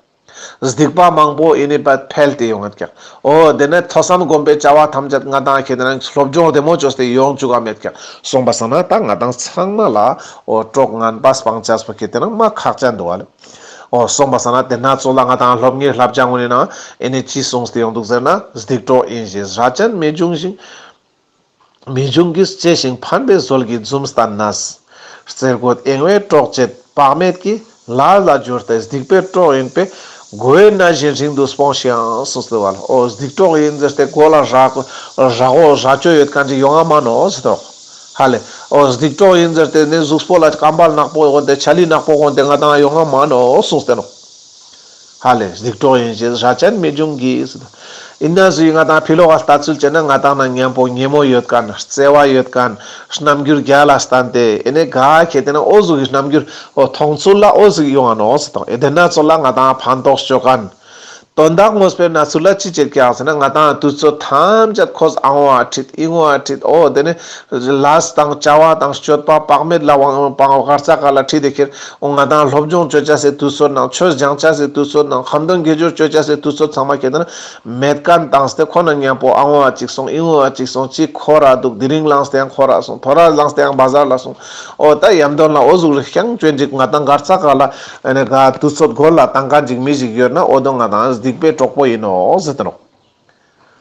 སྡིག་པ་མང་པོ་ཨེ་ནི་པ་འཕེལ་ཏེ་ཡོང་ངད་ཀྱག་འོ་དེ་ནས་ཐོས་བསམ་སྒོམ་པའི་བྱ་བ་ཐམས་ཅད་ང་ཏང་ཁེ་ཏེ་ན་སློབ་སྦྱོང་བདེ་མོ་བཅོས་ཏེ་ཡོང་བཅུག་ག་མེད་ཀྱག་གསུངས་པ་སང་ན་ད་ང་ཏང་ཚང་མ་ལ་འོ་གྲོགས་ངན་པ་སྤང་ཅེས་པོ་ཁེ་ཏེ་ན་མ་ཁག་ཅན་འདུག་ག་ལེ། འོ་གསུངས་པ་སང་ན་དེ་ན་ཚོ་ལ་ང་ཏང་སློབ་གཉེར་བསླབ་བྱ་ངོ་ནས་ན་ཨེ་ནི་ཅི་གསུངས་ཏེ་ཡོང་འདུག་ཟེར་ན་སྡིག་གྲོགས་ཡིན་ཞེས་རྭ་ཅན་མི་འབྱུང་ཞིང་། མི་འབྱུང་གིས་གཅེས་ཤིང་ཕན་པའི་ཟོལ་གྱིས་འཛུམ་བསྟན་ནས། རྩེ་རྒོད་གཡེང་བའི་གྲོགས་བྱེད་དཔག་མེད་ཀྱིས། ལས་ལ་སྦྱོར་ཏེ་སྡིག་པའི་གྲོགས་ཡིན་པས། རྒོལ་བའི་མནའ་བཞིན་རིང་དུ་སྤོངས་ཤིག་ཨང་། གསུངས་ཏེ་བ་ལ། འོ་སྡིག་གྲོགས་ཡིན་ཟེར་ཏེ་མགོ་ལ་རྭ་རྭ་གོ་རྭ་ཅོ་ཡོད་མཁན་ཅིག་ཡོང་ང་མ་ནོག་ཟེར་ཏོ། ཧ་ལེ། འོ་སྡིག་གྲོགས་ཡིན་ཟེར་ཏེ་ནི་གཟུགས་པོ་ལ་སྐམ་པ་ནག་པོ་གོན་ཏེ་ཆ་ལི་ནག་པོ་གོན་ཏེ་ང་ཏང་ཡོང་ང་མ་ནོག་གསུངས་ཏེ་ནོག་ཧ་ལེ། སྡིག་གྲོགས་ཡིན་ཞེས་རྭ་ཅན་མི་འབྱུང་གིས། ཡིན་ན་ཟུག་ང་ཏང་ཕི་ལོག་ག་ལྟ་ཚུལ་བྱས་ན་ང་ཏང་ན་མཉམ་པོ་ཉེ་མོ་ཡོད་མཁན་བརྩེ་བ་ཡོད་མཁན་རྣམ་འགྱུར་རྒྱལ་ལ་བསྟན་ཏེ་ཨེ་ནི་ག་ཁེ་ཏེ་ན་འོ་ཟུག་གི་རྣམ་འགྱུར་འོ་མཐོང་ཚུལ་ལ་འོ་ཟུག་ཡོང་ང་ནོག་ཟེར་དང་ཨེ་དེ་ན་ཚོ་ལ་ང་ཏང་ཕན་ཐོགས་ཅོ་མཁན། དོན་དག་ངོས་པོའི་ན་ཚུལ་ལ་ཅི་བྱེད་ཀྱག་ཟེར་ན་ང་ཏང་དུས་ཚོད་ཐམས་ཅད་ཁོས་ཨང་བ་ཁྲིད་ཨིང་བ་ཁྲིད་འོ་དེ་ནི་ལས་དང་བྱ་བ་དང་སྤྱོད་པ་དཔག་མེད་ལ་དབང་དབང་གར་ས་ག་ལ་ཁྲིད་དེ་ཁྱེར། འོ་ང་ཏང་སློབ་སྦྱོང་ཅོ་ཅེས་སི་དུས་ཚོད་ནང་ཆོས་སྦྱང་ཅེས་སི་དུས་ཚོད་ནང་ཁ་འདོན་དགེ་སྦྱོར་ཅོ་ཅེས་སི་དུས་ཚོད་ཚང་མ་ཁྱེད་ན་མེད་མཁན་བཏང་སྟེ་ཁོ་ན་མཉམ་པོ་ཨང་བ་ཅིག་སོང་ཨིང་བ་ཅིག་སོང་ཅིག་འཁོར་ར་འདུག་དེ་རིང་ལངས་ཏེ་ཡང་འཁོར་ར་སོང་ཐོ་ར་ལངས་ཏེ་ཡང་བ་ཟར་ལ་སོང་། འོ་ད་ཡམ་དོན་ལ་འོ་ཟུག་རེ་ཤང་ཅོན་ཅིག་ང་ཏང་གར་ས་ག་ལ་ཨེ་ནི་ག་དུས་ཚོད་འགོར་ལ་བཏང་མཁན་ཅིག་མི་ཞིག་ཡོད་ན་འོ་དོ་ང་ཏང་སྡིག་པའི་གྲོགས་པོ་ཡིན་ནོག་ཟེར་ཏེ་ནོག་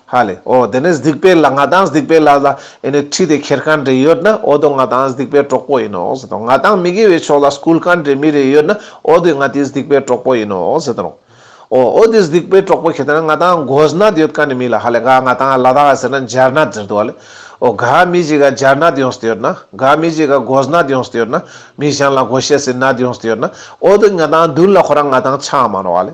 ཧ་ལེ། འོ་དེ་ནས་སྡིག་པའི་ལ་ང་ཏང་སྡིག་པའི་ལ་ལ་ཨེ་ནི་ཁྲིད་དེ་ཁྱེར་མཁན་རེ་ཡོད་ན་འོ་དོ་ང་ཏང་སྡིག་པའི་གྲོགས་པོ་ཡིན་ནོག་ཟེར་དང་ང་ཏང་མི་དགེ་བའི་ཕྱོགས་ལ་སྐུལ་མཁན་རེ་མི་རེ་ཡོད་ན་འོ་དོ་ང་ཏི་སྡིག་པའི་གྲོགས་པོ་ཡིན་ནོག་ཟེར་དང་། འོ་འོ་དེ་སྡིག་པའི་གྲོགས་པོ་ཁྱེད་ན་ང་ཏང་གོ་གནས་ཡོད་མཁན་ནི་མི་ལ་ཧ་ལེ་ག་ང་ཏང་ལ་དྭགས་ཟེར་ན་འཇར་ནད་ཟེར་འདུག་ཧ་ལེ། འོ་ག་མི་ཞིག་ག་འཇར་ནད་ཡོངས་ཏེ་ཡོད་ན་ག་མི་ཞིག་ག་གོ་གནས་ཡོངས་ཏེ་ཡོད་ན་མི་གཞན་ལ་གོ་ཤེས་སི་ནད་ཡོངས་ཏེ་ཡོད་ན་འོ་དོ་ང་ཏང་མདུན་ལ་ཁོ་རང་ང་ཏང་ཆ་མ་ནོག་ཧ་ལེ།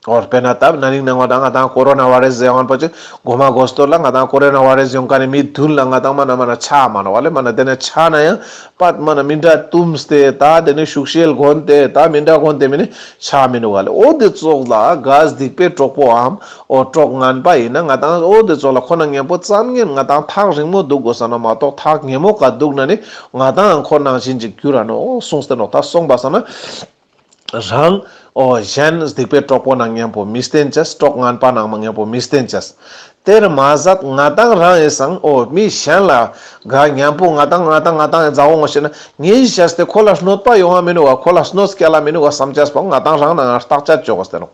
འོ་དཔེར་ན་ད་ན་ནིང་ནང་བ་ད་ང་ཏང་ཀོ་རོ་ན་བྷ་རེ་སི་ཟེར་ཡོང་བ་ཅིག་གོ་མ་གོ་སྟོད་ལ་ང་ཏང་ཀོ་རོ་ན་བྷ་རེ་སི་ཡོང་མཁན་ནི་མི་མདུན་ལ་ང་ཏང་མ་ན་མ་ན་ཆ་མ་ནོག་ཧ་ལེ། མ་ན་དེ་ནས་ཆ་ན་ཡང་པད་མ་ན་མི་འདྲ་བཏུམས་ཏེ་ད་དེ་ནས་ཤུགས་ཤེལ་གོན་ཏེ་ད་མི་འདྲ་གོན་ཏེ་མི་ནི་ཆ་མི་ནུག་ཧ་ལེ། འོ་དེ་ཙོགས་ལ་ག་སྡིག་པའི་གྲོགས་པོའམ་འོ་གྲོགས་ངན་པ་ཡིན་ན་ང་ཏང་འོ་དེ་ཙོགས་ལ་ཁོ་ན་མཉམ་པོ་ཙམ་ངན་ང་ཏང་ཐག་རིང་མོ་འདུག་དགོས་ས་ན་མ་གཏོགས་ཐག་ཉེ་མོ་ག་འདུག་ན་ནི་ང་ཏང་ཁོ་ནང་བཞིན་ཅིག་འགྱུར་ར་ནོག་གསུངས་ཏེ་ནོག་ད་གསུངས་པ་ས་ན། རང་ འོ་གཞན་སྡིག་པའི་གྲོགས་པོ་ནང་མཉམ་པོ་མི་བསྟེན་ཅེས། གྲོགས་ངན་པ་ནང་མཉམ་པོ་མི་བསྟེན་ཅེས། དེར་མ་ཟད་ང་དང་རང་ཨིན་སང་འོ་མི་གཞན་ལ་ག་མཉམ་པོ་ང་དང་ང་དང་ང་དང་མཛའ་བོ་ངོ་ཤེས་ན་ངའི་ཞེས་ཏེ་ཁོ་ལ་གནོད་པ་ཡོང་བ་མི་ནུག་ག། ཁོ་ལ་གནོད་སྐྱལ་ལ་མི་ནུག་ག་བསམ་ཅེས་པོ་ང་དང་རང་ནང་བརྟག་དཔྱད་ཅོ་དགོས་ཏེ་ནོག།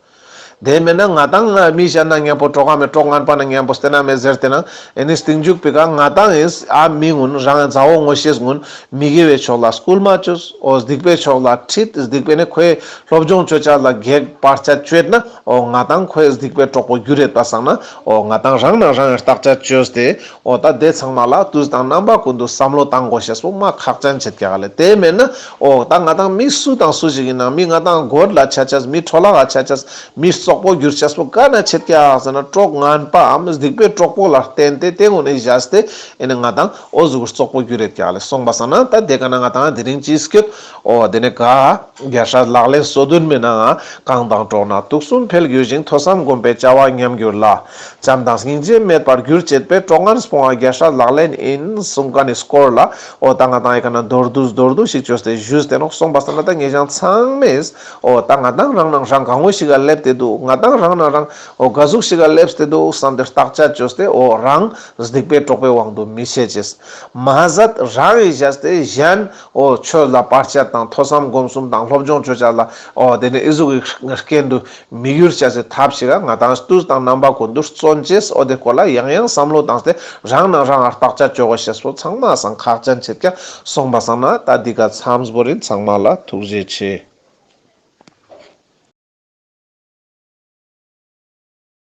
དེ་མེན་ན་ང་དང་མི་གཞན་ན་མཉམ་པོ་གྲོགས་ཨ་མེ་གྲོགས་ངན་པ་ན་མཉམ་པོ་བསྟེན་ན་མེད་ཟེར་ཏེ་ན་ཨེ་ནི་སྟིང་མཇུག་པེ་ཀ་ང་དང་ཨིན་ཨ་མི་ངུན་རང་མཛའ་བོ་ངོ་ཤེས་ངུན་མི་དགེ་བའི་ཕྱོགས་ལ་སྐུལ་མ་ཅོས། འོ་སྡིག་པའི་ཕྱོགས་ལ་ཁྲིད། སྡིག་པའི་ནི་ཁོའི་སློབ་སྦྱོང་ཅོ་ཅེས་ལ་གེགས་བར་ཆད་ཅོ་ཡོད་ན་འོ་ང་དང་ཁོའི་སྡིག་པའི་གྲོགས་པོ་གྱུར་ཡོད་པ་སང་ན་འོ་ང་དང་རང་ནང་རང་བརྟག་དཔྱད་ཅོས་ཏེ་འོ་ད་དེ་ཚང་མ་ལ་དུས་དང་རྣམ་པ་ཀུན་ཏུ་བསམ་བློ་བཏང་དགོས་ཤེས་པོ་མ་ཁག་ཅན་ཆེད་ཀྱག་ལེ། དེ་མེན་ན་འོ་ད་ང་དང་མི་སུ་དང་སུ་ཞིག་ཨིན་ན་མི་ང་དང་གོད་ལ་ཆ་ཅེས་མི་འཕྲོ་བརླག་ག་ཆ་ཅེས་མི་རྩོག་པོ་གྱུར་ཅེས་པོ་ག་ན་ཆེད་ཀྱག་ཟེར་ན་གྲོགས་ངན་པའམ་སྡིག་པའི་གྲོགས་པོ་ལ་བརྟེན་ཏེ་དེ་ངུན་ནི་བཞག་སྟེ་ཨེ་ནི་ང་དང་འོ་ཟུག་རྩོག་པོ་གྱུར་ཡོད་ཀྱག་ལེ། སོང་པ་སང་ན་ད་དེ་ཀ་ན་ང་དང་དེ་རིང་ཅི་སྐྱོད་འོ་དེ་ནི་ག་རྒྱལ་སྲས་ལག་ལེན་སོ་བདུན་མའི་ནང་ང་གང་དང་འགྲོགས་ན་དུག་གསུམ་འཕེལ་འགྱུར་ཞིང་། ཐོས་བསམ་སྒོམ་པའི་བྱ་བ་ཉམས་འགྱུར་ལ། བྱམས་དང་སྙིང་རྗེ་མེད་པར་འགྱུར་བྱེད་པས། གྲོགས་ངན་སྤོང་བ་རྒྱལ་སྲས་ལག་ལེན་ཡིན། གསུངས་ཀ་ནི་སྐོར་ལ་འོ་ད་ང་དང་ཨེ་ཀ་ན་མདོར་བསྡུས་མདོར་བསྡུས་ཤིག་ཅོས་ཏེ་ཞུས་ཏེ་ནོག། སོང་པ་སང་ན་ད་ངེད་ཅག་ཚང་མས་འོ་ད་ང་དང་རང་ནང་རང་གང་བོ་ཞིག་ག་སླེབས་ཏེ་འདུག། ང་དང་རང་ནང་རང་འོ་ག་ཟུག་ཞིག་ག་སླེབས་ཏེ་འདུག་བསམ་སྟེ་བརྟག་དཔྱད་ཅོས་ཏེ་འོ་རང་སྡིག་པའི་གྲོགས་པོའི་དབང་དུ་མི་ཆ་ཅེས། མ་ཟད་རང་ཨི་བཞག་སྟེ་གཞན་འོ་ཆོས་ལ་བར་ཆད་དང་ཐོས་བསམ་སྒོམ་གསུམ་དང་སློབ་སྦྱོང་ཅོ་ཅེས་ལ་འོ་དེ་ནི་ཨི་ཟུག་གི་རྐྱེན་དུ་མི་འགྱུར་ཅེས་སི་ཐབས་ཤིག་ག་ང་དང་དུས་དང་རྣམ་པ་ཀུན་ཏུ་བརྩོན་ཅེས། འོ་དེ་སྐོར་ལ་ཡང་ཡང་བསམ་བློ་བཏང་སྟེ་རང་ནང་རང་བརྟག་དཔྱད་ཅོ་དགོས་ཤེས་པོ་ཚང་མ་སང་ཁག་ཅན་ཆེད་ཀྱག། སོང་པ་སང་ན་ད་འདི་ཀ་མཚམས་བོར་ཡིན། ཚང་མ་ལ་ཐུགས་རྗེ་ཆེ།